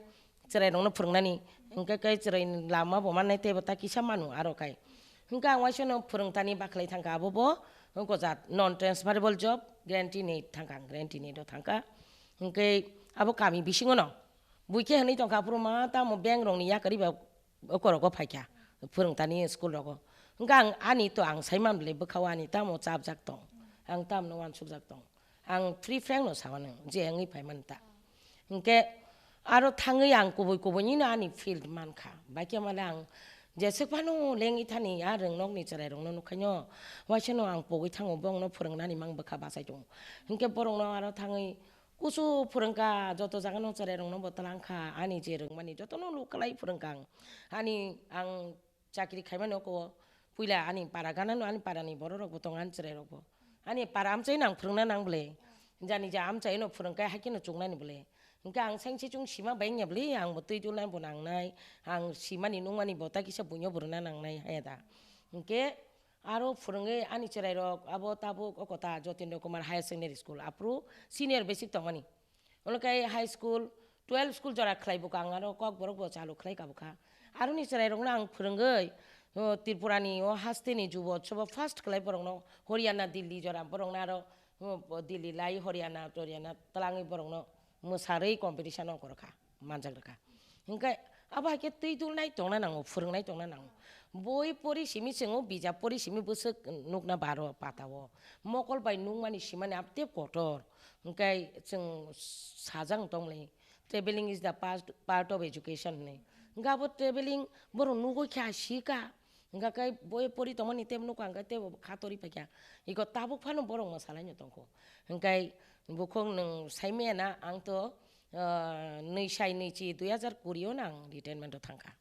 Chwrairokno phwrwngnani, hwnkhe khe chwraini lama bo mannai teibo ta kisa manu aro kai. Hwnkhe ang uaisano phwrwngtani bakhlai thangkha, abo bo wngkha jat non transferable job, guarantee ni thangkha, ang guarantee ni do thangkha. Hwnkhe abo kami bisingono buikhe hwnwi tongkha, aphuru ma tamo bank rokni yakarwi ba okorogo phaikha phwrwngtani school rogo. Hwnkhe ang ani to ang saiman bwle bwkhao ani tamo chapjak tong, ang tamno uansukjak tong. Ang free frank no sao nwng, je wngwi phaimani ta. Hinkhe aro thangwi ang kubui kubui nino ani field mankha. Baikhe male ang jeswk phano lengwi thani a rwngnokni chwrairokno nukhaino, uaisano ang pogwi thango, bongno phwrwngnani mang bwkha bachai tongo. Hinkhe borokno aro thangwi kusu phwrwngkha, joto jagano chwrairokno bo twlangkha, ani je rwngmani jotono lukalai phwrwngkha ang. Ani ang chakri khaimani oko puila ani para ganano, ani parani bororokbo tongo, ani chwrairokbo. Ani para amchaino ang phwrwngna nang bwle. Jani ja amchaino phwrwngkhe haikheno chuknani bwle. Hinkhe ang sengsi chung sima bai wngya bwle, angbo twi dulnai bo nangnai, ang simani nungmani bo ta kisa buino bo rwna nangnai haya da. Hinkhe aro phwrwngwi ani chwrairok abo tabuk oko ta Jotendra Kumar Higher Secondary School, aphuru senior basic tongmani. Omo khe high school twelve school jora khlai buka ang aro Kokborok bo chalu khlai ka bukha. Aroni chwrai rokno ang phwrwngwi, o, Tripura ni o haste ni Jubo Utsobo first khlai borokno Haryana, Delhi jora borokno aro, o, Delhi lai Haryana, Haryana twlangwi borokno mwsarwi competition o korokha, manjak rwkha. Hinkhe abo hai khe twi dulnai tongna nango, phwrwngnai tongna nango. Boi pori simi chwng o bijap pori simi bwswk nukna baro pata o. Mokol bai nukmani simani abtep kotor. Hinkhe chwng sajak tongmani traveling is the past part of education hinwi. Hinkhe abo traveling borok nugwi kha, si kha. Hinkhe khe boi pori tongmani tebo nukha, hinkhe tebo khatori paikha. Iko tabuk phano borok mwsalaino tongkho. Hinkhe bukhuk nwng saimaya na ang to, ah, nwi sai nwi chi dui hazar kuri o no ang retirement o thangkha.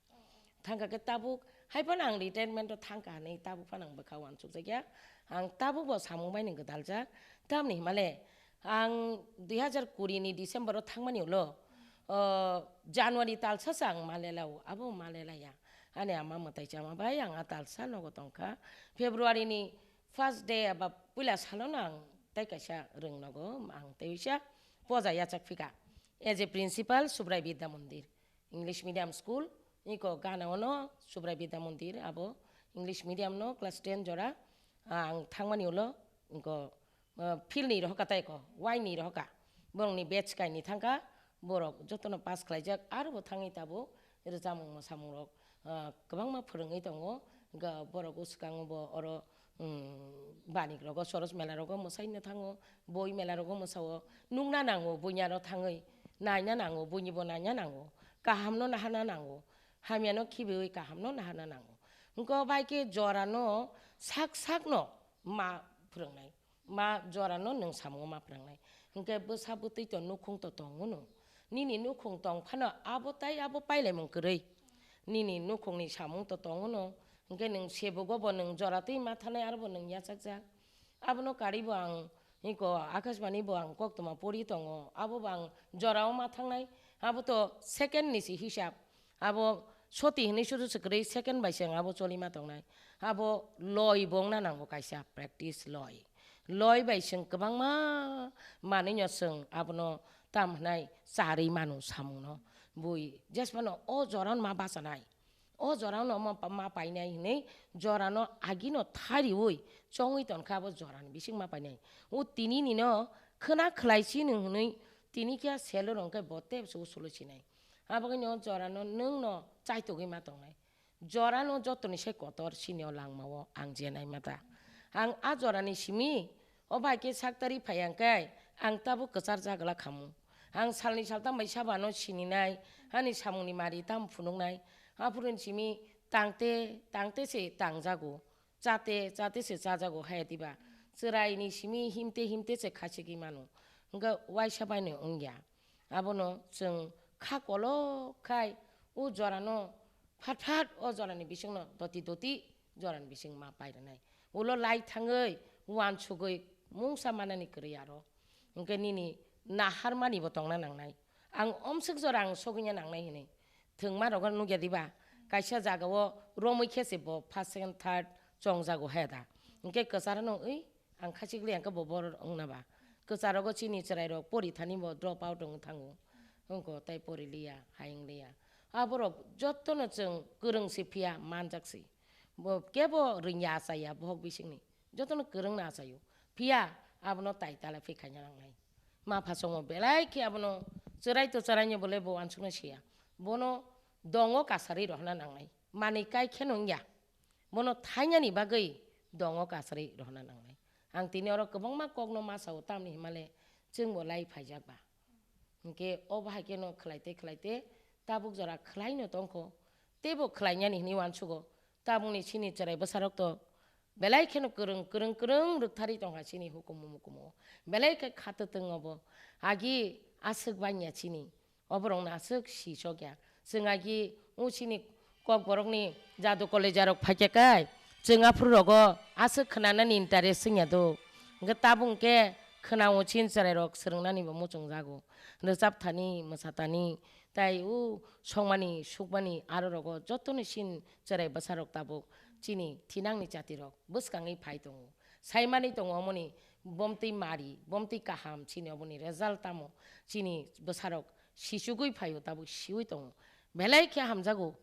Thangkha khe tabuk hai phano ang retirement o thangkha hinwi tabuk phano ang bwkha uansukjakya. Ang tabuk bo samung bai ni gwdaljak. Tamni himale ang dui hazar kuri ni December o thangmani ulo, o, January talsa se ang Malela o, abo Malela ya. Ani ama mwtai chama bai ang a talsa nogo tongkha. February ni first day aba puila salo no ang tai kaisa rwng nogo, ang tei uisa poja yachak phika. As a principal, Subrai Bidya Mandir. English medium school, iko gana ono Subrai Bidya Mandir, abo English medium no class ten jora, ah, ang thangmani ulo, iko, ah, field ni rohoka tai ko, wine ni rohoka, borok ni batch kaini thangka, borok jotono pass khlaijak, aro bo thangwi tabuk rwchapmung mwsamung rok, ah, kwbangma phwrwngwi tongo, ga borok o swkango bo oro, um, banik rogo, Soros mela rogo mwsai no thango, boi mela rogo mwsao, nukna nango, buini aro thangwi naina nango, buini bo naina nango, kaham no naharna nango, hamya no khibiwi kaham no naharna nango. Hwnkhe bai khe jora no sak sak no ma phwrwngnai, ma jora no nwng samungo ma phwrwngnai. Hwnkhe bwsa bwtwi to nukhung to tongo no, nini nukhung tong phano abo tai abo pailaimung kwrwi, nini nukhung ni samung to tongo no. Hwnkhe nwng sebugo bo nwng jora twi ma thanai, aro bo nwng yachakjak. Abono karwi bo ang iko Akashbani bo ang koktwma pori tongo. Abo bo ang jorao ma thangnai. Abo to second ni se hisab. Abo soti hinwi sudu se kwrwi second bai se ang abo choli ma tongnai. Abo loi bo wngna nango kaisa practice loi. Loi bai chwng kwbangma manwi no chwng abono tam hwnai charwi manu samung no. Bui jesmano o jora no ma bachanai. O jora no ma, ma painai hinwi jora no agi no thariwi chongwi tonkha abo jora ni bising ma painai. O tini ni no khwna khlai si nung hinwi tini khe selo rong khe bo tei bwswk usulo sinai. Abo khe no jora no nwng no chaitogwi ma tongnai. Jora no joto ni sai kotor sini o langma o ang je nai ma ta. Ang a jora ni simi O bai khe saktari phai ang khe, ang tabuk kwchar jagwla khamu. Ang salni saltam bai sabo ano sininai, ani samungni mari tamo phunuknai. Aphuru ni simi tangte, tangte se tangjago, chate, chate se chajago haya diba. Chwraini simi himte, himte se khachigwi mano. Hwnkhe waisa bai no wngya. Abono chwng kha kolok khai o jorano phat phat o jorani bisingno doti doti jorani bising ma pairwnai. Ulo lai thangwi uansugwi mungsa manani kwrwi aro. Hwnkhe nini naharmani bo tongna nangnai. Ang omswk jora ang sogwina nangnai hinwi thwngma rogo nukya diba? Kaisa jagao romwi khe se bo first, second, third chongjago haya da. Hwnkhe kwcharno wi Ang khachikli ang khe bo borok wngna ba. Kwcharogo chini chwrairok pori thani bo drop out wng thango. Wngkho tai pori liya, hai wng liya. Aborok jotono chwng kwrwng se phiya, manjak se. Bo kebo rwngya achaiya bohok bisingni. Jotono kwrwngno achaio. Phiya abono tai tala phi khaina nangnai. Ma phasongo belai khe abono chwrai to chwraino bolai bo uansukna siya. Bono dongo kasarwi rohorna nangnai. Manwi kai kheno wngya. Bono thainani bagwi dongo kasarwi rohorna nangnai. Ang tini oro kwbangma kokno ma sao, tamni himale chwngbo lai phaijak ba. Hinkhe o bahai kheno khlaite khlaite tabuk jora khlaino tongkho, teibo khlainani hinwi uansugo. Tabukni chini chwrai bwsarok to belai kheno kwrwng, kwrwng, kwrwng rwktharwi tongkha chini hukumu mukumu. Belai khe kha twtwng obo. Agi aswk banya chini. O borokno aswk si sok ya. Chwng agi o chini Kokborokni jadu kolejarok phaikha kai, chwng aphuru rogo aswk khwnanani interest wngya do. Hwnkhe tabuk hwnkhe khwnao chin chwrairok swrwngnani bo muchungjago. Rwchap thani, mwsa thani, tai o songmani, sukmani aro rogo jotono chin chwrai bwsarok tabuk chini thinangni jatirok bwskangwi phai tongo. Saimani tongo omoni bomtwi mari, bomtwi kaham chini oboni result tamo chini bwsarok Sichugwi phaio, tabuk siwi tongo. Belai khe hamjago,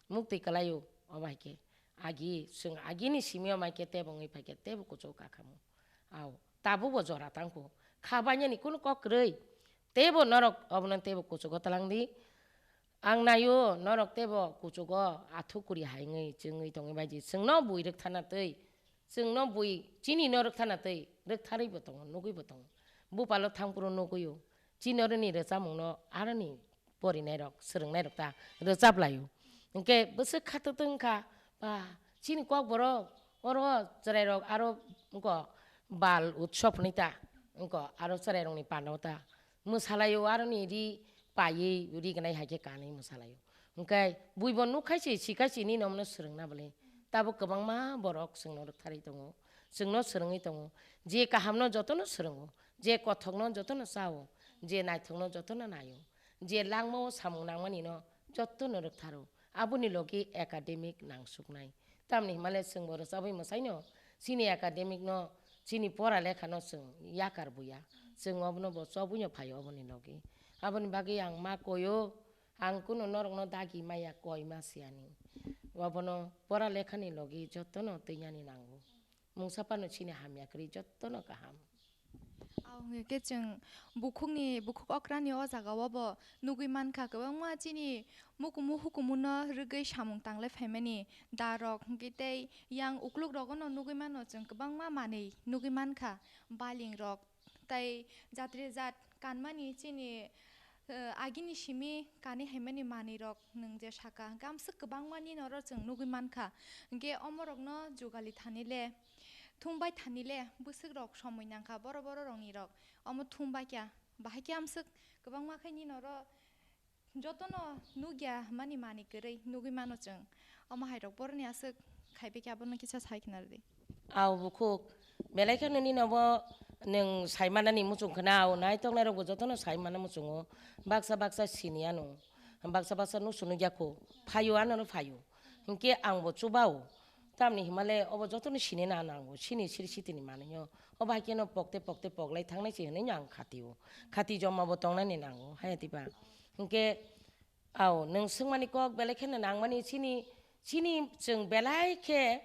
muktwi kwlaio, omo hai khe. Agi, chwng agini simi omo hai khe tebo wngwi phai khe tebo kuchugo kakhamo. Ao, tabukbo jora tangkho. Kha bainani kunu kok kwrwi. Teibo norok obono teibo kuchugo twlang di. Ang naio norok teibo kuchugo athuk kuri hai wngwi chwngwi tongwi bai di. Chwngno bui rwkthana twi, chwngno bui chini no rwkthana twi, rwktharwi bo tongo, nugwi bo tongo. Bupalo thangphuru nugwio. Chini oroni rwchapmungno aroni porinairok, swrwngnairok ta rwchap laio. Hinkhe bwswk khatwtwng wngkha, ba, chini kokborok oro chwrairok aro wngkha bal utsob hwnwi ta, wngkha aro chwrairokni pandao ta mwsalaio, aroni ri paiwi ri gwnai hai khe kanwi mwsalaio. Hinkhe buibo nukkhai se, sikhai se, nini omono swrwngna bwle. Tabuk kwbangma borok chwngno rwktharwi tongo, chwngno swrwngwi tongo. Je kahamno jotono swrwngo, je kothokno jotono chao, je naithokno jotono naio, je langmao samung nangmanino jotono rwktharo. Aboni logi academic nangsuknai. Tamni hwnmale chwngbo rwchabwi mwsaino chini academic no, chini pora lekhano chwng yakar buya. Chwng obono bo chobwino phaio oboni logi. Aboni bagwi ang ma koio, ang kunu norokno dagi maya, koi ma siyani. Obono pora lekhani logi jotono twinani nango. Mungsa phano chini hamya kwrwi jotono kaham. Aw, hwnkhe khe chwng bukhukni, bukhuk okrani o jaga o bo nugwi mankha, kwbangma chini mukumu hukumuno rwgwi samung tanglai phaimani darok, hwnkhe tei yang ukluk rogono nugwi mano, chwng kwbangma manwi nugwi mankha, bailing rok tei jatre jat kanmani chini, eh, agini simi kanwi haimani manwi rok nwng je saka, hwnkhe amswk kwbangma nini oro chwng nugwi mankha, hwnkhe omorokno jugali thani le, thumbai thani le bwswk rok somoi nangkha, boro boro rokni rok omo thumbai kha, bahai khe amswk kwbangma khai nini oro jotono nukya mani manwi kwrwi nugwi mano chwng, omo hai rok boroni aswk khaibai khe abono kisa sai khna rwdi. Aw bukhuk, belai kheno nini obo nwng sai manani muchung khna, aw naithok nairokbo jotono sai mana muchungo, baksa baksa sini ano, baksa baksa nusu nukya kho, phaio anono phaio. Hinkhe angbo chubao. Tamni himale obo jotono sini na nango, sini siri sitini manwino. Obo hai kheno pokte pokte poklai thangnai se hwnwi ang khatio. Khati joma bo tongnani nango, haya tiba. Hinkhe, aw, nwng swngmani kok belai kheno nangmani chini, chini chwng belai khe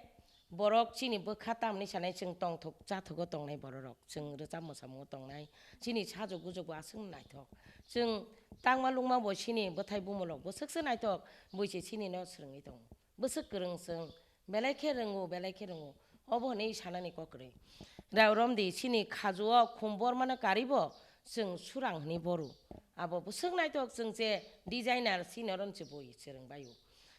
borok chini bwkha tamni sanai chwng tongthok chathogo tongnai bororok. Chwng rwchap mwsamungo tongnai. Chini sajwk bujwk bo aswk naithok. Chwng tangma lungma bo chini bwthai bumulok bwswk se naithok. Buise chini no swrwngwi tongo. Bwswk kwrwng chwng, belai khe rwngo, belai khe rwngo, obo hwnwi sanani kok kwrwi. Rao romdi chini khajuo khum bormano karibo chwng surang hwnwi boru. Abo bwswk naithok chwng je designer chini oro se bui chwrwng baio.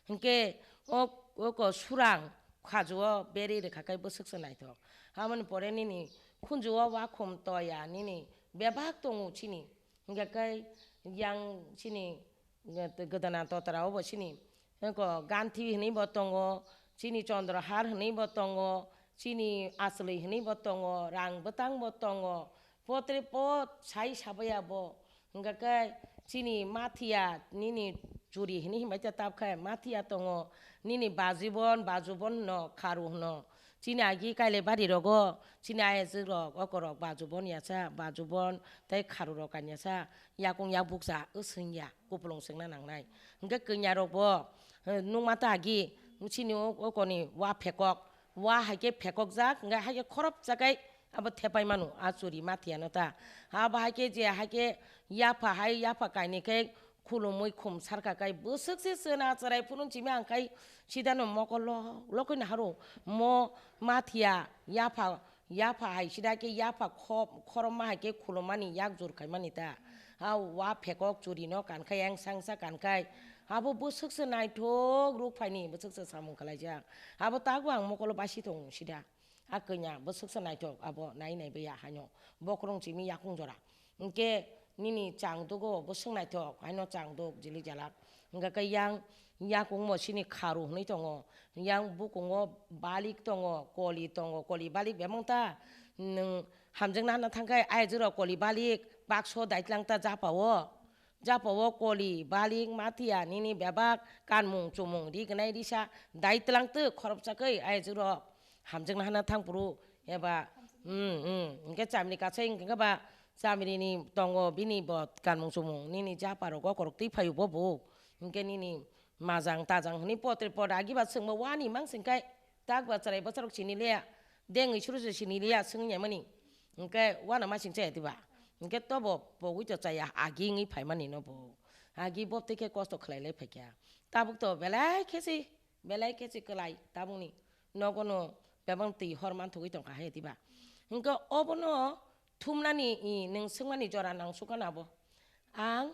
Hinkhe o, oko surang khajuo beri rwkha khe bwswk se naithok. Aboni pore nini khunjuo wakhum toya nini bebak tongo chini. Hinkhe khe yang chini Gw-, gwdana totra obo chini. Eko Ganthi hwnwi bo tongo, chini Chandrahar hwnwi bo tongo, chini Aswlwi hwnwi bo tongo, rang bwtang bo tongo, potre pot sai sabaya bo. Hwnkha khe chini Mathiya nini churi hwnwi hinbai ta tab khe Mathiya tongo, nini Bajibon, Bajubon hwno, Kharu hwno. Chini agi Kailebari rogo, chini ayajwk rok, oko rok Bajubon yasa, Bajubon tei Kharu rok kanya sa, yakung yak bukcha, wswng ya. Kupulung swngna nangnai. Hwnkhe kanya rok bo, eh, nukma ta agi, chini o, okoni wa phekok, wa hai khe phekok jak, hwnkhe hai khe khorop chakai abo thepai manu, a churi Mathiya no ta. Abo hai khe je hai khe yapha hai yapha kainwi khe khulumui khum sarka kai bwswk se chwna chwrai phunun chimi ang khai sida no mokol lok lok khe naharo mo Mathiya yapha Yapha hai sida khe yapha kho-, khorokma hai khe khulumani yak jur khaimani ta. Ha wa phekok churi no kankhai engsangsa kankhai. Abo bwswk se naithok ruk phaini bwswk se samung khlaijak. Abo tago ang mokolo basi tongo sida. A kanya bwswk se naithok abo nai nai baya haino. Bokrong chimi yakung jora. Hwnkhe nini chang dugo bwswk naithok, haino chang duk jili jalak. Hwnkha khe yang yakungbo chini kharu hwnwi tongo, yang bukungo balik tongo, koli tongo, koli balik bemang ta. Nwng hamjakna hana thangkhe ayajwk rok koli balik bakso daitlang ta japao. Japao koli balik mathiya nini bebak kanmung chumung ri gwnai risa daitlang tw khoroksa khe ayajwk rok hamjakna hana thangphuru eba, hmm, hmm, hwnkhe chamni kasai hwnkhe ba Chamiri ni tongo bini bo kanmung chumung, nini japa rok okorok twi phaio bo bo. Hinkhe nini majang tajang hwnwi potre poda agi ba chwngbo wani mang singkai, tak ba chwrai bwsarok sini liya, dengwi suru se sini liya swngya mani. Hinkhe wana ma sing chaya diba? Hinkhe tobo pogwi to chaya agi wngwi phaimani no bo. Agi bo twi khe kosto khlai lai phaikya. Tabuk to belai khe si, belai khe si kwlai tabukni nogo no bebang twi hor manthogwi tongkha hai diba? Hinkhe obono thumnani, i, nwng swngmani jora nang sukha na bo. Ang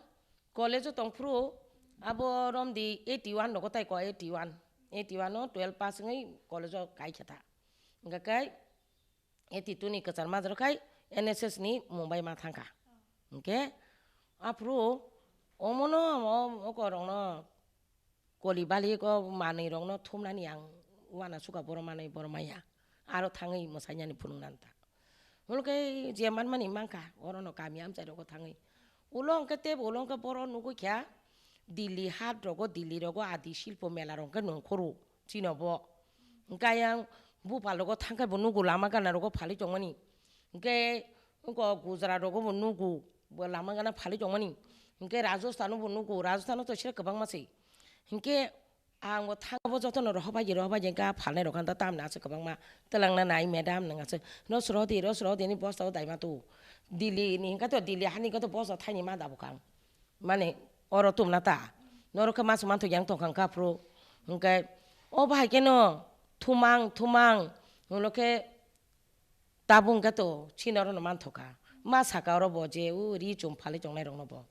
college-o tongphuru abo romdi eighty one rogo tai ko, eighty one, eighty one o twelve pass wngwi college-o kaikha ta. Hingkha khe eighty two ni kwchar majra khai N S S ni Mumbai ma thangkha. Hingkhe aphuru omono, o, okorokno koli bali ko manwi rokno thumnani ang wana suka boro manwi boro maya. Aro thangwi mwsainani phunuknani ta. Hwnkhe je manmani mankha, orono kami amchai rogo thangwi. Ulo hwnkhe tebo ulo hwnkhe boro nugwi kha Delhi hat rogo, Delhi rogo adi silpo mela rok hwnkhe nongkhoro chino bo. Hwnkhe ayang bupha rogo thangkhe bo nugo lama gana rogo phalwi tongmani. Hwnkhe wngkha Gujarat rogo bo nugo, bo lama gana phalwi tongmani. Hwnkhe Rajasthan o bo nugo, Rajasthan o to sira kwbangma se. Hwnkhe ang bo thang bo jotono rohor bai, rohor bai, hwnkhe phalnai rok khan ta tamni aswk kwbangma twlangna nai madam nang aswk. Ro sro di, ro sro di ni bosta o daima tu. Delhi ni hwnkhe to Delhi hani hwnkhe to bosta thaini ma da bwkang. Mane oro tumna ta. Norok khe mas man thok yang tong kha phuru. Hwnkhe o bahai khe no thumang, thumang. Ulo khe Tabuk hwnkhe to chini oro no manthoka. Ma saka oro bo je o ri chum phalwi tongnai rok no bo.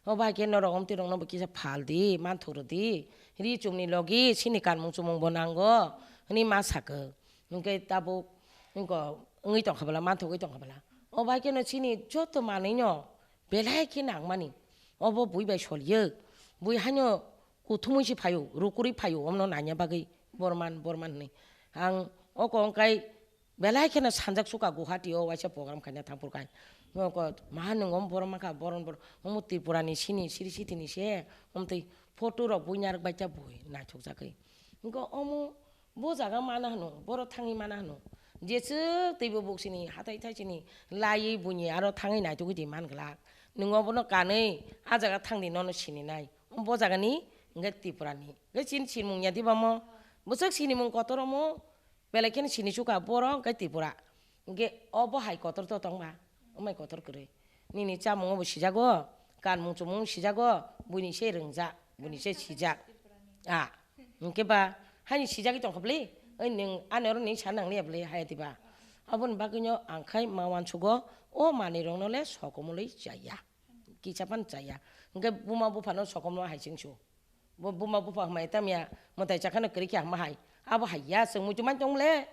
O bai khe norok omtwi rok no bo kisa phal di, manthok rw di. Ri chum ni logi chini kanmung chumung bo nango hwnwi ma saka. Hwnkhe tabuk wngko wngwi tongkha bwla, manthogwi tongkha bwla. O bai khe no chini joto manwi no belai khe nangmani. Obo bui bai soliyo. Bui haino kuthumui se phaio, rukurui phaio, omno nanya bagwi borman, borman hwnwi. Ang oko wngkai Belai kheno sanjak suka Guwahati o waisa program khaina thangphuru kai. Noko maha nung om borok mankha boron bor-, omo Tripura ni sini siri siti ni se, omtwi photo rok buina rok bai ta bui naithok jagwi. Noko omo bo jaga mana hwno, boro thangwi mana hwno. Jeswk twibo buksini hathai thaisini laiwi buini aro thangwi naithogwi di man glak. Nung obono kanwi a jaga thangdi nono sininai. Bo jaga ni hwnkhe Tripura ni. Hwnkhe chini sinimung ya diba mo? Bwswk sinimung kotor omo? Belai kheno sini sukha borok hwnkhe Tripura. Hwnkhe obo hai kotor to tongba, omai kotor kwrwi. Nini chamungo bo sijago, kanmung chumung sijago, buini se rwngjak, buini se sijak. A, hwnkhe ba, haini sijagwi tongkha bwle, oi nwng ani oro nini sa nangliya bwle, haya diba? Aboni bagwino ang khai ma uansugo, o manwi rokno le sokomolwi chaya. Kisa phano chaya. Hwnkhe buma buphano sokomno hai chwngsu. Bo buma bupha hwnmai tamya mwtai chakhano kwrwi khe hama hai. Abo hai ya, chwng muitu man tong le.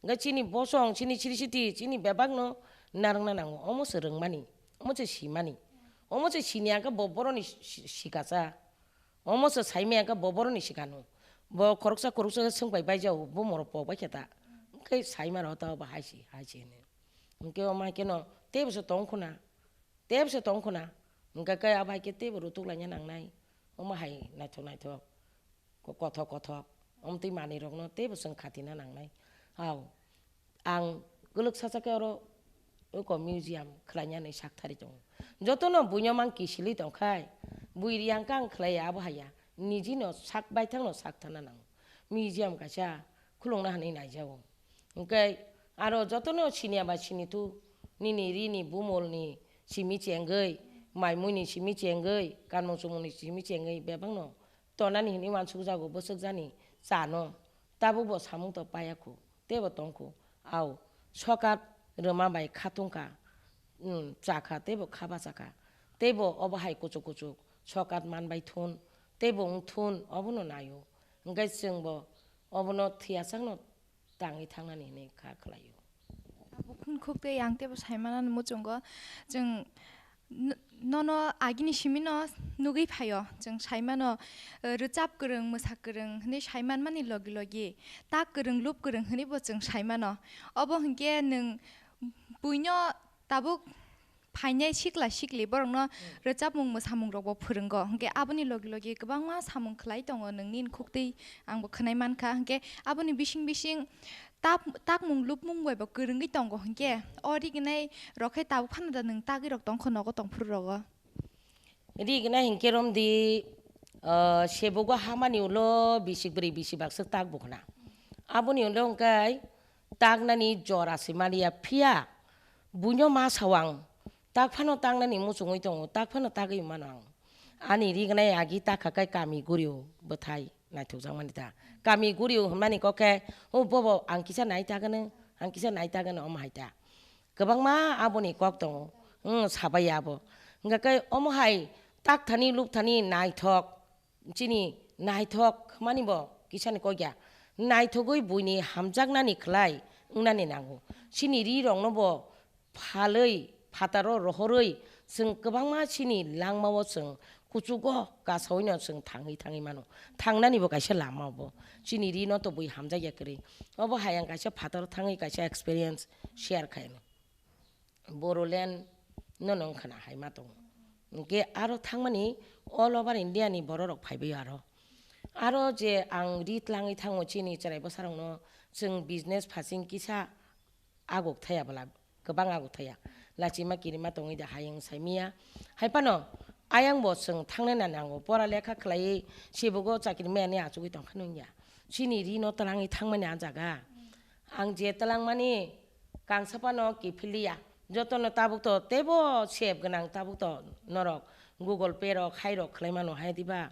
Hwnkhe chini bosong, chini siri siti, chini bebakno narwkna nango. Omo se rwngmani, omo se simani. Omo se sini ang khe bo boroni si-, si-, sikasa. Omo se saimaya ang khe bo boroni sikano. Bo khoroksa khoroksa khe swngbai baijao, bo morok pok bai khe ta. Hwnkhe saima rok ta bo hai si, hai si hwnwi. Hwnkhe omo hai kheno teibo se tong khuna. Teibo se tong khuna, hwnkhe khe abo hai khe teibo rutuk laina nangnai, omo hai naithok naithok, ko-, kothok kothok, omtwi manwi rokno teibo chwng khatina nangnai. Hao, ang kwlwk sacha khe oro eko museum khlaina hinwi sak thari tongo. Jotono buino mang kisilwi tongkhai, bui riyang khe ang khlaiya abo haiya, nijino sak baithangno sak thana nango. Museum kaisa khulungna hinwi naijago. Hwnkhe aro jotono siniya bai sinitu, nini rini bumulni simi chengwi, mai muini simi chengwi, kanmung chumungni simi chengwi bebakno tonani hinwi uansukjago bwswkjani chano. Tabukbo samung to paya khu, teibo tong khu. Au, sokat rwma bai kha tungkha, um, chakha, teibo kha bachakha. Teibo obo hai kuchuk kuchuk sokat man bai thun, teibo wng thun, obono naio. Hwnkhe chwngbo obono thwiyachakno tangwi thangnani hinwi kha khlaio. Abo khun khuk tei ang teibo sai manani muchungo chwng n-, nono agini simino nugwi phaio. Chwng sai mano, eh, rwchap kwrwng, mwsa kwrwng hinwi sai manmani logi logi tak kwrwng, lup kwrwng hinwi bo chwng sai mano. Obo hinkhe nwng buino tabuk phainai sikla sikli borokno rwchapmung mwsamung rokbo phwrwngo. Hwnkhe aboni logi logi kwbangma samung khlai tongo, nwng nini khuktwi angbo khwnai mankha. Hwnkhe aboni bising bising Tap-, takmung lupmung bai bo kwrwngwi tongo hinkhe, o rignai rok khe tabuk phano da nwng tagwi rok tongkho nogo tongphuru rogo? Rignai hinkhe romdi, ah, sebogo hamani ulo bisik bwrwi bisik bakswk tak bo khna. Aboni ulo hwnkhe taknani jora se maliya phiya buino ma sawang tak phano taknani muchungwi tongo, tak phano tagwi mano ang. Ani rignai agi takha kai kami gurio bwthai. Naithokjakmani ta. Kami gurio hwnmani kok khe, "O bobo, ang kisa nai ta gano, ang kisa nai ta gano," omo hai ta. Kwbangma aboni kok tongo. Hmm, sabai abo. Hwnkha khe omo hai tak thani, luk thani naithok, chini naithok hwnmani bo kisani kok ya. Naithogwi buini hamjaknani khlai wngnani nango. Chini ri rokno bo phalwi phataro rohorwi chwng kwbangma chini langmao chwng kuchugo kasawino chwng thangwi thangwi mano. Thangnanibo kaisa lama obo. Chini rino to bui hamjakya kwrwi. Obo hai ang kaisa phataro thangwi kaisa experience share khaino. Bodoland no nong khna hai ma tongo. Hwnkhe aro thangmani all over India ni borok rok phaibai aro. Aro je ang ri tlangwi thango chini chwrai bwsarokno chwng business phasing kisa aguk thaya bwla, kwbang aguk thaya. Lachima kirima tongwi da hayung saimiya. Hai phano ayang bo chwng thangnai na nango. Pora lekha khlaiwi sibugo chakiri maya ni achugwi tongkha nungya. Chini rino twlangwi thangmani a jaga. Ang je twlangmani kangsa phano kiphilya. Jotono tabuk to teibo sep gwnang tabuk to norok Google Pay rok, hai rok khlai mano hai diba?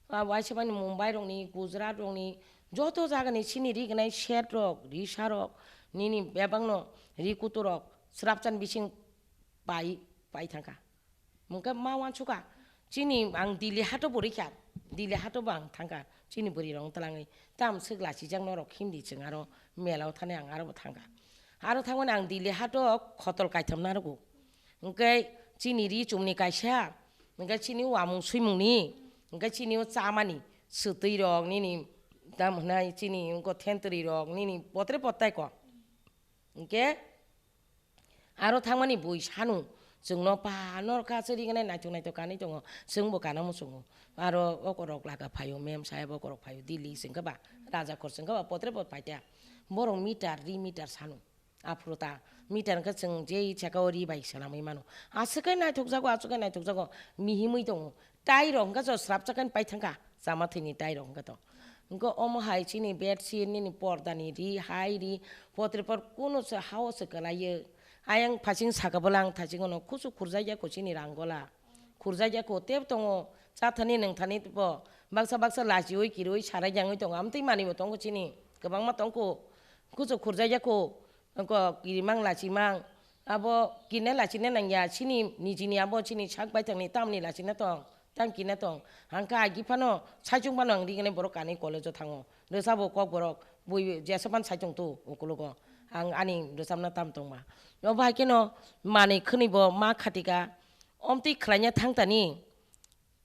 A waisa mani Mumbai rokni, Gujarat rokni, joto jagani chini ri gnai shet rok, risa rok, nini bebakno ri kutu rok srapchan bising pai, pai thangkha. Hwnkhe ma wansukha, chini ang Delhi hato bo rikha, Delhi hato bo ang thangkha, chini bwrwi rok twlangwi. Tam swk lachijak norok himdi chwng aro mela o thani ang aro bo thangkha. Aro thangmani ang Delhi hato khotol kaitham narogo. Hwnkhe chini ri chumni kaisa, hwnkhe chini wamung swimungni, hwnkhe chini o chamani, swtwi rok nini, tam hwnai chini wngkha thentwrwi rok nini potre pottai ko. Hwnkhe aro thangmani bui sanu, chwngno pa nor kha chwri gwnai naithok naithok kanwi tongo, chwngbo kana muchungo. Aro okorok laga phaio, mem sahebo okorok phaio, Delhi chwngkha ba, Rajakhor chwngkha ba, potre pot paita. Borok meter, ri meter sanu. Aphuru ta meter hwnkhe chwng jei chakao ri bai swnamwi mano. Aswk khe naithokjago, aswk khe naithokjago, mihimwi tongo. Tai rok hwnkhe chwng srapsa khe pai thangkha, chama thwini tai rok hwnkhe to. Hwnkhe omo hai chini bedsheet nini pordani ri, hai ri, potre por kuno se hao se kwlaiyo. Ayang phasing saka bwla ang thaching ono kusu khurjak ya ko chini rang gola. Khurjak ya ko tebo tongo, cha thani nwng thani bo baksa baksa lachiui kirui sarai yangwi tongo, amtwi manwi bo tongo chini, kwbangma tongkho. Kusu khurjak ya ko. Oko kirimang lachimang, abo kine lachina nangya, chini nijini abo chini sak baithangni tamni lachina tong, tang kina tong. Hangkha agi phano saichung phano ang rigene borok kanwi college o thango. Rwchabo kokborok bui jesa phano saichung tu ukologo. Ang ani rwchapna tam tongma. Obo hai kheno manwi khwnwibo ma khatika. Omtwi khlaina thangtani.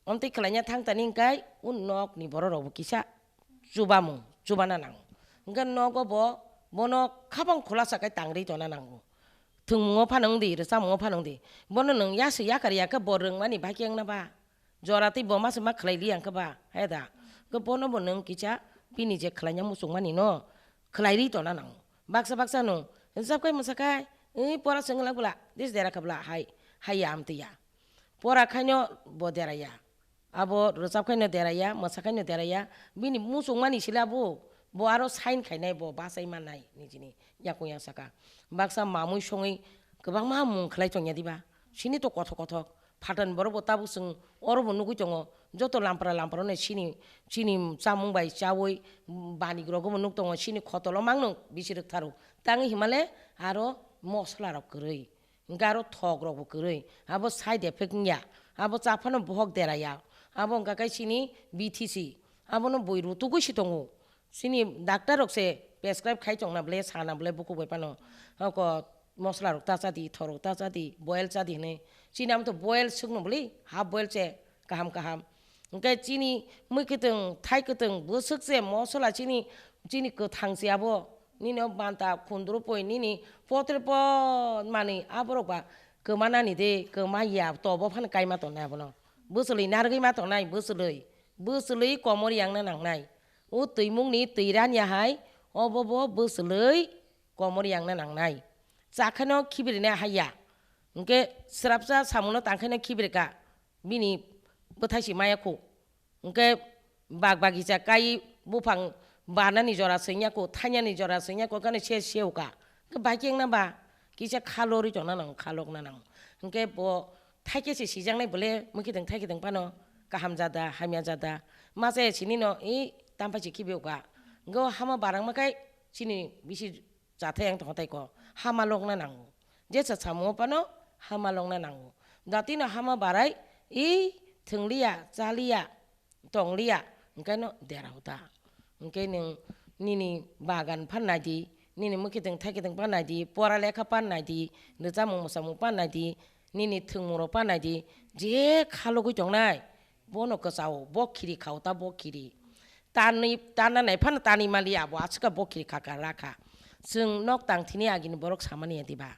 Omtwi khlaina thangtani hwnkhe, o nokni borok rokbo kisa chubamung, chubana nango. Hwnkhe nogo bo, bono khabang khulasa khe tangri tona nango. Thwngmungo phano wngdi, rwchapmungo phano wngdi. Bono nwng yaswi yakar ya khe bo rwngmani bai khe wngna ba? Jora tei bo ma se ma khlai li ya hwnkhe ba, hai da? Hwnkhe bono bo nwng kisa bini je khlaina muchungmani no khlai ri tona nango. Baksa baksa no, rwchap khai mwsa khai, "Ui, pora se wng lak bwla, dis dera kha bwla," hai, hai ya amtwi ya. Pora khaino bo deraya. Abo rwchap khaino deraya, mwsa khaino deraya. Bini muchungmani sila bo, bo aro sign khainai, bo bachai mannai nijini yakung yang saka. Baksa mamui songwi kwbangma mung khlai tongya diba? Sini to kothok kothok. Phatani borok bo tabuk chwng oro bo nugui tongo. Joto lampra lampra no chini, chini chamung bai chaui, bani rok bo nuk tongo. Sini khotolo mangno bisi rwktharu. Tangwi himale aro mosola rok kwrwi. Hwnkhe aro thok rok bo kwrwi, abo side effect wngya, abo cha phano bohok deraya, abo wngkha khe chini B T C, abono bui rutugwi se tongo. Chini doctor rok se prescribe khai tongna bwle, sana bwle bukhuk bai phano, oko mosola rok ta cha di, thok rok ta cha di, boil cha di hinwi. Chini amo to boil swkno bwle, half boil se kaham kaham. Hwnkhe chini mui kwtwng, thai kwtwng, bwswk se mosola chini, chini kwthang se abo. Nini o banta khundru poi nini potre po manwi aborok ba kwmanani de, kwma ya tobo phano kaima tongnai abono. Bwchwlwi narwgwi ma tongnai, bwchwlwi, bwchwlwi komor yangna nangnai. O twimungni twi ranya hai Obo bo bwswlwi komor yangna nangnai. Chakhaino khibirinai haiya. Hwnkhe srapsa samungo tangkhaino khibirikha. Bini bwthai si maya khu. Hwnkhe bag bagisa kai buphang banani jora swngya khu, thainani jora swngya khu, kani se seuka. Hwnkhe bai khe wngna ba kisa khalorwi tongna nango, khalokna nango. Hwnkhe bo thaikhe se sijaknai bole, mwkhitwng thaikhe tong phano kaham jada, hamya jada. Masa ya sinino i tampai se khibiuka. Hwnkhe o hama barangma khai chini bisi chathai ang tongkha tei ko, hama lokna nango. Jesa samungo phano hama lokna nango. Datino hama barai, i thwngliya, chaliya, tongliya, hwnkhe no derao ta. Hwnkhe nwng nini bagan phan nai di, nini mwkhitwng thaikitwng phan nai di, pora lekha phan nai di, rwchapmung mwsamung phan nai di, nini thwngmungrok phan nai di, je khalogwi tongnai, bono kwchao, bo khiri khao ta, bo khiri. Tanwi, tanna nai phano tanwi maliya, abo aswk kha bo khiri kha kha ra kha. Chwng nok tang thini agini borok samani ya diba?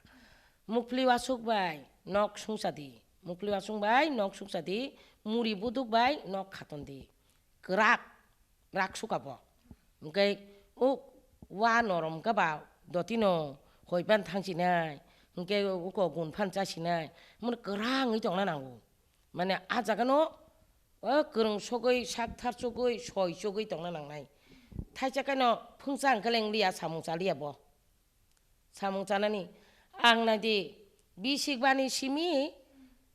Mukpli wasuk bai nok sungsa di, mukpli wasung bai nok sungsa di, muri buduk bai nok khaton di. Kwrak, rak suka bo. Hwnkhe o wa norom kha ba dotino hoi phan thang sinai, hwnkhe uko gun phan cha sinai, mani kwrangwi tongna nango. Mane a jaga no, o kwrwng sogwi, sak thar chugwi, soi chugwi tongna nangnai. Thaisa khe no phungsa hwnkhe leng liya, samung cha liya bo. Samung chanani ang nai di, bisik bani simi,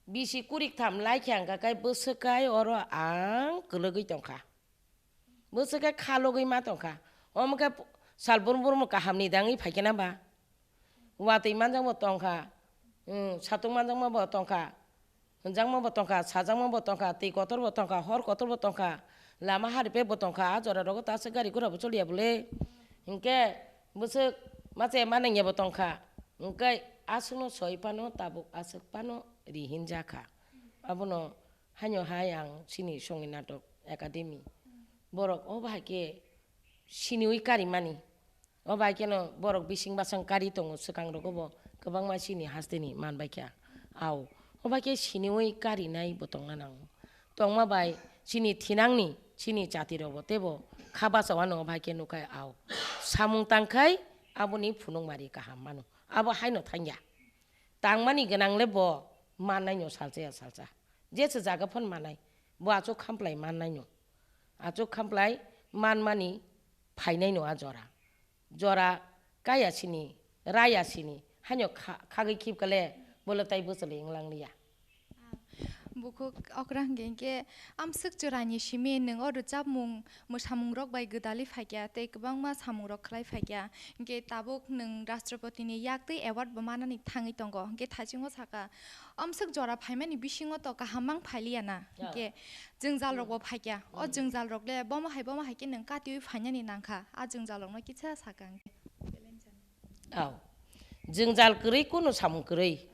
bisik kurik tham lai khe ang kha kai bwswk kai oro ang kwlwgwi tong kha. Bwswk khe khalogwi ma tong kha. Omo khe sal brum brum kaham ni dangwi phai khe na ba? Watwi manjak bo tong kha, hmm, satung manjakma bo tong kha, hwnjakma bo tong kha, sajakma bo tong kha, twi kotor bo tong kha, hor kotor bo tong kha, lama hari pek bo tong kha, a jora rogo ta aswk gari gura bo choliya bole. Hinkhe bwswk ma chaya ma nangya bo tong kha. Hinkhe aswkno soi phano tabuk aswk phano ri hinjak kha. Abono haino hai ang chini Songni Natok Academy. Borok o bahai khe siniwi karimani. O bai kheno borok bising basang kari tongo, swkang rogo bo kwbangma chini hasteni man bai kha. Au, o bai khe siniwi karinai bo tongna nango. Tongma bai chini thinangni, chini jati rogo teibo kha bachao ano o bai khe nukhai au. Samung tangkhai aboni phunukmari kaham mano. Abo haino thangya. Tangmani gwnang le bo mannai no salsa ya salsa. Jesa jaga phano mannai. Bo achuk khamplai mannai no. Achuk khamplai manmani phainai no a jora. Jora kaya sini, raya sini, haino kha-, khagwi khib kale bole tai bwchwlwi wnglang liya. Bukhuk okra hwnkhe hinkhe amswk chwraini simi nwng o rwchapmung mwsamung rok bai gwdalwi phaikya tei kwbangma samung rok khlai phaikya. Hinkhe tabuk nwng Rashtrapati ni yak twi award bo manani thangwi tongo. Hinkhe thaichungo sakha, amswk jora phaimani bisingo to kaham mang phailiya na. Ya. Hinkhe jwngjal rok bo phaikya. O jwngjal rok le bomo hai bomo hai khe nwng katiwi phainani nangkha. A jwngjal rok no kisa sakha. Au. Jwngjal kwrwi kunu samung kwrwi.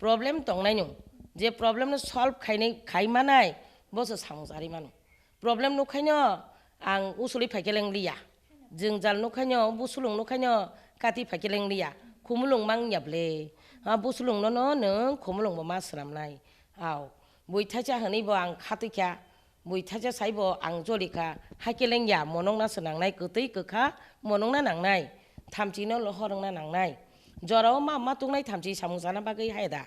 Problem tongnai no. Je problem no solve khainai, khai manai, bo se samung charwi mano. Problem nukhaino ang usulwi phaikhe leng liya. Jwngjal nukhaino, busulung nukhaino kati phaikhe leng liya. Khumulung mangya ble. Ha busulung no no nwng khumulung bo ma swnamnai. Au. Bui thaisa hwnwi bo ang khatwi kha. Bui thaisa sai bo ang joli kha, hai khe lengya, monokna se nangnai, kwtwi kwkha monokna nangnai, thamchi no lohor wngna nangnai. Jorao ma ma tuknai thamchi samung chana bagwi hai da.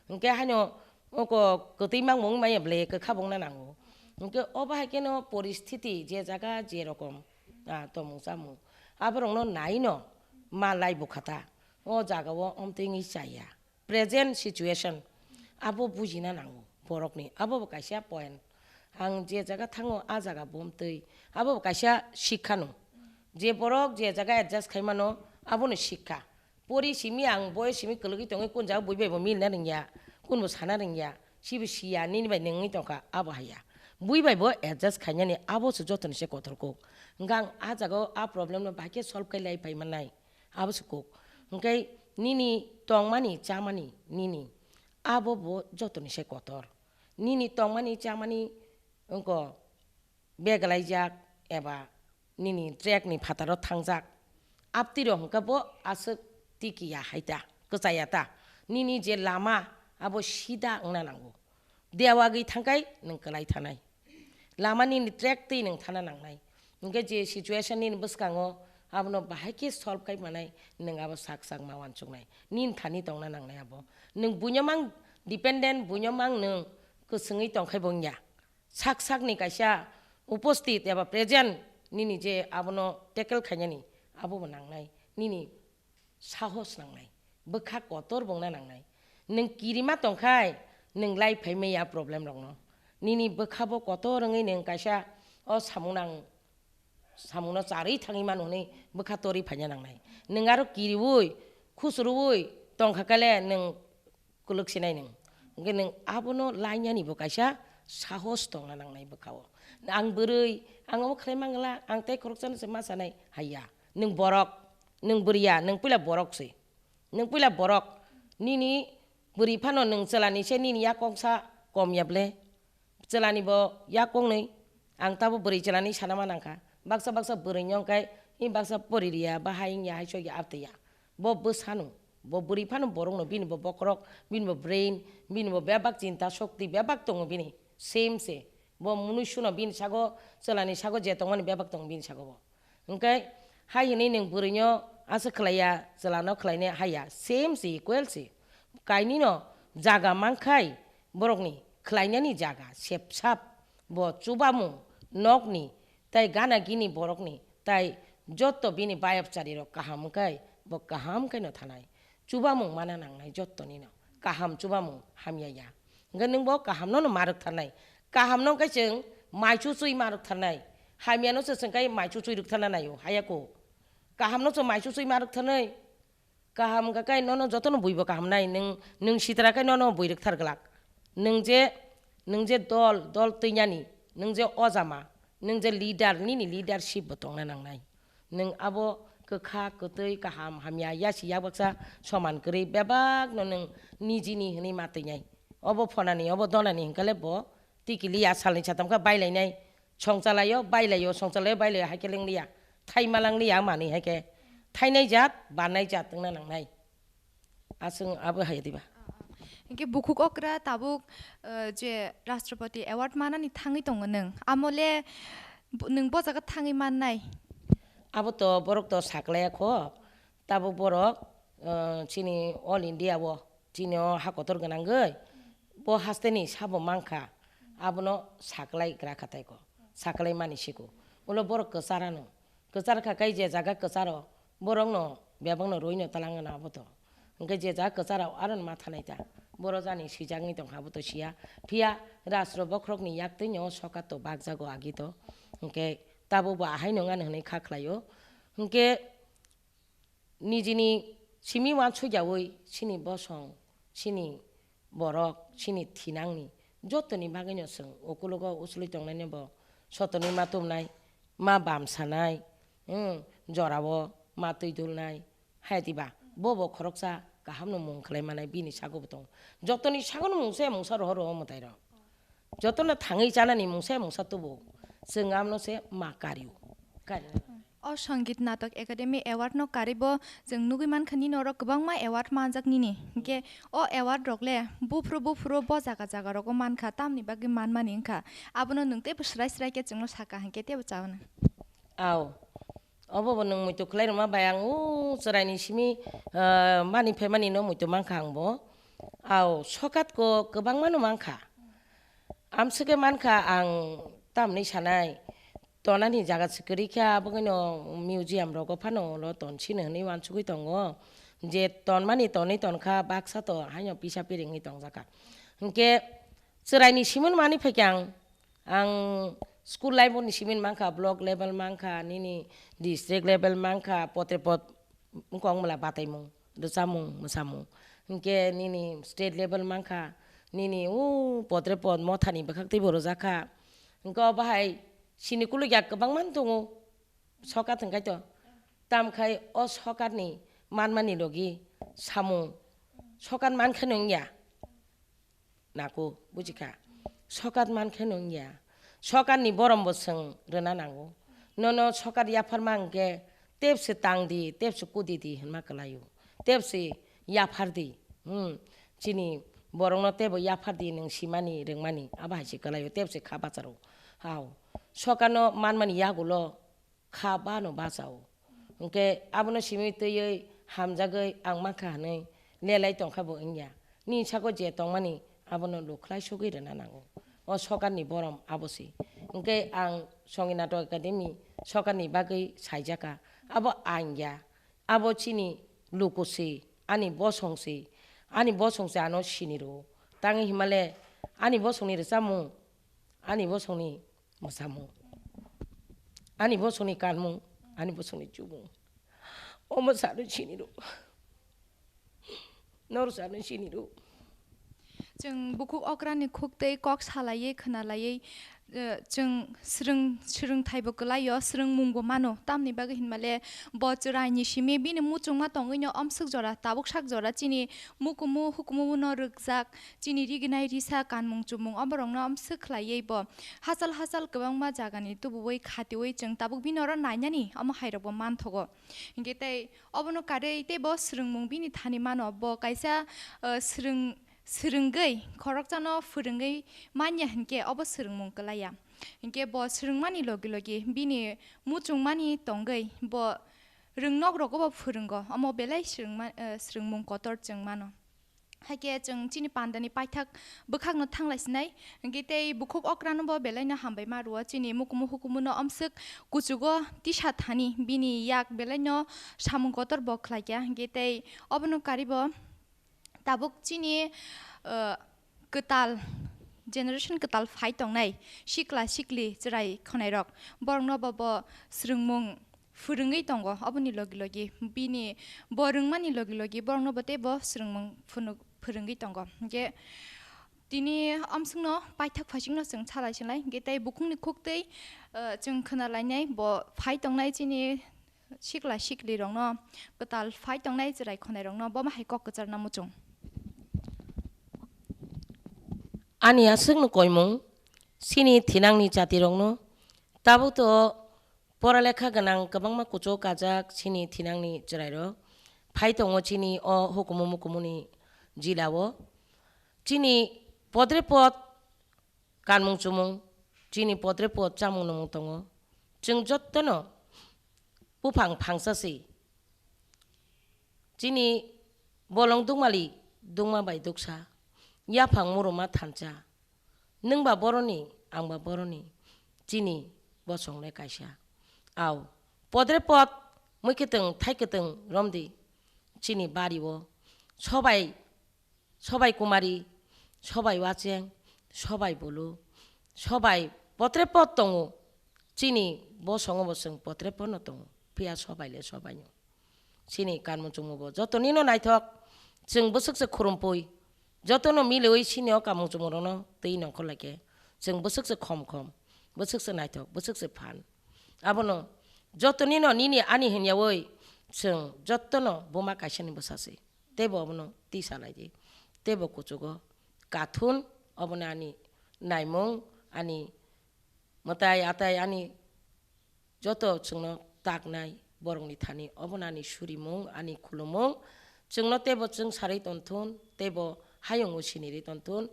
Hinkhe haino oko kwtwi mangmung maya ble kwkha bo wngna nango. Hinkhe obo hai kheno poristiti je jaga je rokom, ah, tongmung chamung, aborokno naino ma lai bukha ta. O jagao omtwi wngwi chaya. Present situation, abo bujina nango borokni, abo bo kaisa point. Ang je jaga thango, a jaga bomtwi, abo bo kaisa sikha no. Je borok je jaga adjust khai mano, abono sikha. Pori simi ang boyos simi kwlwgwi tongwi, kun jaga bui bai bo milna rwngya, kun bo sana rwngya, sibo siya, nini bai nungwi tongkha, abo haiya. Bui bai bo adjust khainani, abo se jotoni se kotor kok. Hwnkhe ang a jaga o a problem no bahai khe solve khai lai pai mannai. Abo se kok. Hwnkhe nini tongmani, chamani, nini, abo bo jotoni se kotor. Nini tongmani, chamani wngkha beglaijak eba nini track ni phataro thangjak. Aptwi rok hwnkhe bo aswk tiki ya hai ta, kwchaya ta. Nini je lama, abo sida wngna nango. Dewagwi thangkhai nwng kwlai thanai. Lama nini track twi nwng thana nangnai. Hinkhe je situation nini bwskango Abono bahai khe solve khai manai, nwng abo sak sak ma uansuknai. Nini thani tongna nangnai abo. Nwng buino mang dependent, buino mang nwng kwswngwi tongkhai bo wngya. Sak sakni kaisa uposthit eba present nini je abono tackle khainani, abobo nangnai. Nini sahos nangnai, bwkha kotor bongna nangnai. Nwng kirima tongkhai, nwng lai phai maya problem rokno. Nini bwkha bo kotor wngwi nwng kaisa o samung nang, samungno charwi thangwi mano hwnwi bwkha torwi phaina nangnai. Nwng aro kiriui, khusurui tongkha kale nwng kwlwk sinai nwng. Hwnkhe nwng abono lainani bo kaisa sahos tongna nangnai bwkhao. Ang bwrwi, ang omo khlai mangla, ang tei khoroksano se ma sanai, haiya. Nwng borok, nwng bwrwiya, nwng puila borok se. Nwng puila borok, nini bwrwi phano nwng chwlani se nini yakong sa kom ya ble? Chwlani bo yakong nwi, ang tabo bwrwi chwlani sana ma nangkha. Baksa baksa bwrwi nyong kai, ni baksa pori riya, ba hai wngya, hai sokya, abtwi ya. Bo bwsano, bo bwrwi phano borokno, bini bo bokhorok, bini bo brain, bini bo bebak chinta shokti bebak tongo bini, same se. Bo mwnwi suno bini sago, chwlani sago je tongmani bebak tongo bini sago bo. Hwnkhe hai hwnwi nwng bwrwino aswk khlaiya, chwlano khlainai haiya, same se, equal se. Kainwino jaga mankhai borokni khlainani jaga sepsap, bo chubamung nokni tei gana gini borokni, tai jotto bini bayapcharirok kaham wngkhai, bo kaham khaino thanai. Chubamung mana nangnai jottonino, kaham chubamung hamya ya. Hwnkhe nwng bo kahamno no ma rwktharnai. Kahamno wngkhai chwng maichu chui ma rwktharnai. Hamyano se chwng kai maichu chui rwktharna naio, haya ko. Kahamno chwng maichu chui ma rwktharnai. Kaham wngkha kai nono jotono buibo kaham nai, nwng, nwng sitra kai nono bui rwkthar glak. Nwng je, nwng je dol, dol twinani, nwng je ojama, nwng je leader, nini leadership bo tongna nangnai. Nwng abo kwkha, kwtwi, kaham, hamya, yasi, yak baksa soman kwrwi bebakno nwng nijini hwnwi ma twinai. Obo phonani, obo donani hwnkhe le bo tikiliya, salni satam khe bailainai. Songchalaio, bailaio, songchalaio, bailaio, hai khe lengliya. Thai ma langliya manwi hai khe. Thainai jat, banai jat wngna nangnai. Aswng abo hai diba? Hinkhe bukhuk okra tabuk, eh, je Rashtrapati Award manani thangwi tongo nwng. Amo le bu-, nwng bo jaga thangwi mannai? Abo to borok to saklaiya kho. Tabuk borok, eh, chini All India o, chini o ha kotor gwnangwi, bo hasteni sabo mankha, abono saklai gra kha tei ko, saklai mani siko. Ulo borok kwchar ano, kwchar kha kai je jaga kwcharo, borokno bebakno rwino talang ano abo to. Hwnkhe je jaga kwcharo arono ma thanai ta, boro jani swijak wngwi tongkha abo to siya. Phiya rastro bokhorokni yak twino sokat to bakjago agi to, hwnkhe tabuk bo ahaino wng ano hwnwi kha khlaio. Hwnkhe nijini simi uansukyaui chini bosong, chini borok, chini thinangni jotoni bagwino chwng ukulogo usulwi tongnaino bo sotonwi ma tumnai, ma bam sanai, hmm, jorao ma twi dulnai, hai diba? Bo bo khoroksa kahamno mung khlai manai, bini sago bo tongo. Jotoni sagono mungsa ya mungsa rohor rohor mwtairok. Jotono thangwi chanani mungsa mungsa tubu. Chwng amno se ma kario. Kario. O Sangeet Natak Academy Award no karibo chwng nugwi mankha nini oro kwbangma award manjak nini. Hinkhe o award rok le buphuru buphuru bo jaga jaga rogo mankha, tamni bagwi manmani wngkha. Abono nwng teibo swrai swrai khe chwngno saka hinkhe teibo chauna. Aw. Obo bo nwng muitu khlai rwma bai ang o chwraini simi, ah, mani phaimani no muitu mankha ang bo. Aw, sokat ko kwbangma no mankha. Amswkhe mankha ang tamni sanai, tonani jaga se kwrwi kha, aboni no museum rogo phano ulo tonsino hwnwi uansugwi tongo. Je tonmani tonwi tonkha, baksa to haino pisa piringwi tongjakha. Hinkhe chwraini simon mani phaikhe ang, ang school life ni simin mankha, block level mankha, nini district level mankha, potre pot wngkha wngmala bataimung, rwchapmung, mwsamung. Hinkhe nini state level mankha, nini o potre pot mothani bwkhak teibo rwjakha. Hinkhe obo hai sini kulukya kwbangma tongo, sokat hwnkhe to. Tamkhai o sokatni manmani logi samung, sokat mankhe no wngya. Nako, bujikha. Sokat mankhe no wngya. Sokat ni borom bo chwng rwna nango. Nono sokat yapharma hwnkhe tepse tang di, tepse kudi di hwnma kwlaio. Tepse yaphar di. Hmm. Chini borokno teibo yaphar di, nwng simani, rwngmani, abo hai se kwlaio, tepse kha bacharo. Hao. Sokat no manmani yagulo kha bano bachao. Hwnkhe abono simi twiwi hamjagwi ang mankha hwnwi lelai tongkha bo wngya. Nini sako je tongmani abono lukhlai sugwi rwna nango. O sokarni borom abo se. Hwnkhe ang Songinato Academy sokarni bagwi saijaka. Abo ang ya. Abo chini luku se, ani bosong se. Ani bosong se ano sini rwo. Tangwi himale ani bosongni rwchapmung, ani bosongni mwsamung, ani bosongni kanmung, ani bosongni chubung. Omo sano sini rwo. Noro sano sini rwo. Chwng bukhuk okrani khuk tei kok salaiwi khwnalaiwi, eh, chwng swrwng, swrwngthaibo kwlaio, swrwngmungbo mano. Tamni bagwi hinmale bo chwraini simi bini muchungma tongwino omswk jora, tabuk sak jora chini mukumu hukumu no rwkjak, chini riginai risa kanmung chumung oborokno omswk khlaiwi bo hachal hachal kwbangma jagani tubuwi khatiwi chwng tabuk bini oro nainani omo hairokbo manthogo. Hinkhe tei obono karwi tei bo swrwngmung bini thani mano. Bo kaisa, eh, swrwng, swrwngwi khoroksano phwrwngwi manya hinkhe obo swrwngmung kwlaiya. Hinkhe bo swrwngmani logi logi bini muchungmani tongwi bo rwngnok rogo bo phwrwngo. Omo belai swrwngma-, eh, swrwngmung kotor chwng mano. Hakhe chwng chini pandani paithak bwkhakno thanglai sinai, hwnkhe tei bukhuk okrano bo belaino hambai ma rwo, chini mukumu hukumuno omswk kuchugo tisa thani, bini yak belaino samung kotor bo khlaikha, hwnkhe tei obono karibo tabuk chini, uh, kwtal, generation kwtal phai tongnai sikla sikli chwrai khwnairok, borokno bo, bo swrwngmung phwrwngwi tongo. Oboni logi logi bini bo rwngmani logi logi borokno bo tei bo swrwngmung phunu-, phwrwngwi tongo. Hinkhe tini omswkno paithak phaisingno chwng salai sinai, hinkhe tei bukhukni khuktwi, eh, chwng khwnalainai bo phai tongnai chini sikla siklirokno, kwtal phai tongnai chwrai khwnairokno bo ma hai kok kwcharna muchung. Ani aswkno koimung chini thinangni jatirokno tabuk to Pora lekha gwnang kwbangma kuchuk kajak chini thinangni chwrairok phai tongo chini o hukumu mukumuni jilao. Chini podre pod kanmung chumung, chini podre pod chamung nungmung tongo. Chwng jottono buphang phangsa se. Chini bolong dukmali dukma bai duksa, yaphang muruma thansa. Nwng ba boroni, ang ba boroni, chini bosong le kaisa. Au, podre pod, mui kwtwng, thai kwtwng romdi, chini bari o. Sobai, sobai kumari, sobai wacheng, sobai bulu, sobai potre pod tongo. Chini bosongo bo chwng potre podno tongo, phiya sobai le sobaino. Chini kanmung chumung bo joto nino naithok, chwng bwswk se khurumphwi, jotono miliwi chini o kanmung chumung rokno twi nongkhor lai khe, chwng bwswk se khom khom, bwswk se naithok, bwswk se phan. Abono joto nino nini ani hinyawi chwng jotono buma kaisani bwsa se, teibo abono tisa lai di, teibo kuchugo kathun, obono ani naimung, ani mwtai atai ani joto chwngno taknai, borokni thani obono ani surimung, ani khulumung, chwngno teibo chwng sarwi tonthun, teibo hayungo sinirwi tonthun,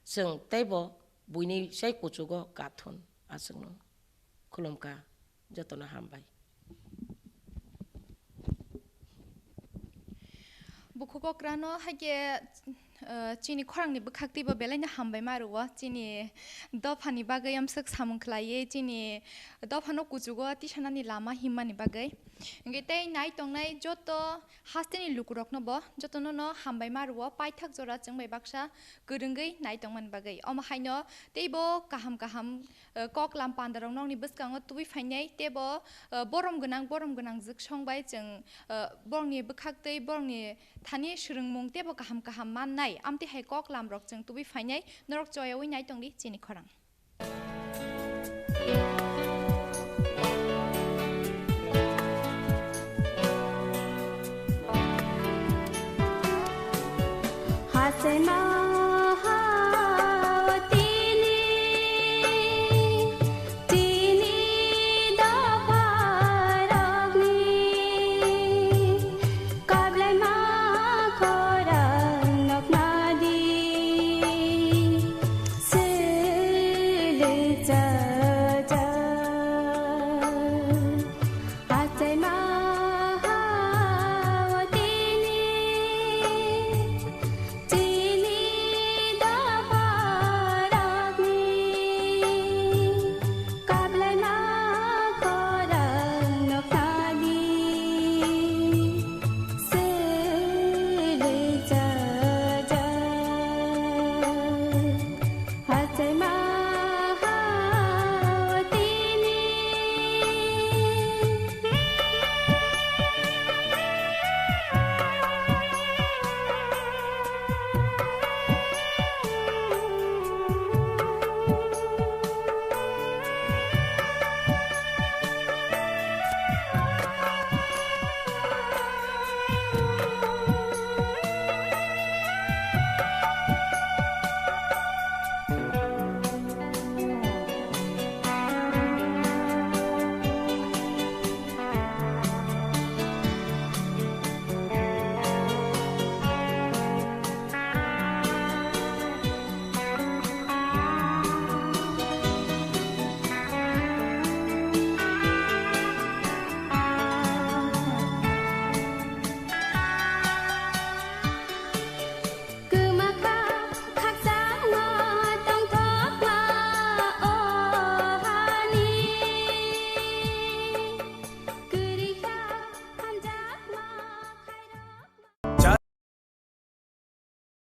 chwng teibo buini sai kuchugo kathun. Aswkno khulumkha, jotono hambai. Bukhuk okrano haikhe, eh, chini khorangni bwkhaktwibo belaino hambai ma rwo, chini dophani bagwi amswk samung khlaiwi, chini dophano kuchugo tisanani lama himmani bagwi. Hinkhe tei nai tongnai joto hasteni lukuroknobo jotonono hambai ma rwo, paithak jora chwng bai baksa kwrwngwi nai tongmani bagwi. Omo haino teibo kaham kaham, eh, koklam pandarok nokni bwskango tubui phainai, teibo, eh, borom gwnang, borom gwnang jwksong bai chwng, eh, borokni bwkhaktwi, borokni thani swrwngmung teibo kaham kaham mannai, amtwi hai koklamrok chwng tubui phainai, norok choyaui nai tongdi chini khorang.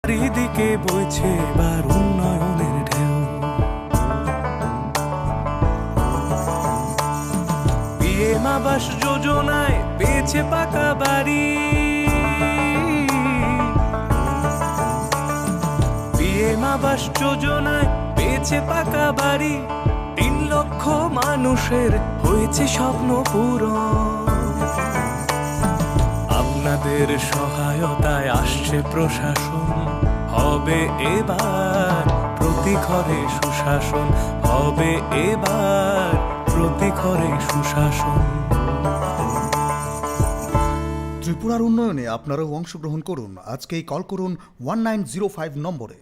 চারিদিকে বইছে এবার উন্নয়নের ঢেউ। পিএম আবাস যোজনায় পেয়েছে পাকা বাড়ি। পিএম আবাস যোজনায় পেয়েছে পাকা বাড়ি। তিন লক্ষ মানুষের হয়েছে স্বপ্ন পূরণ। আপনাদের সহায়তায় আসছে প্রশাসন, হবে এবার প্রতি ঘরে সুশাসন, হবে এবার প্রতি ঘরে সুশাসন। ত্রিপুরার উন্নয়নে আপনারাও অংশগ্রহণ করুন। আজকেই কল করুন ওয়ান নাইন জিরো ফাইভ নম্বরে।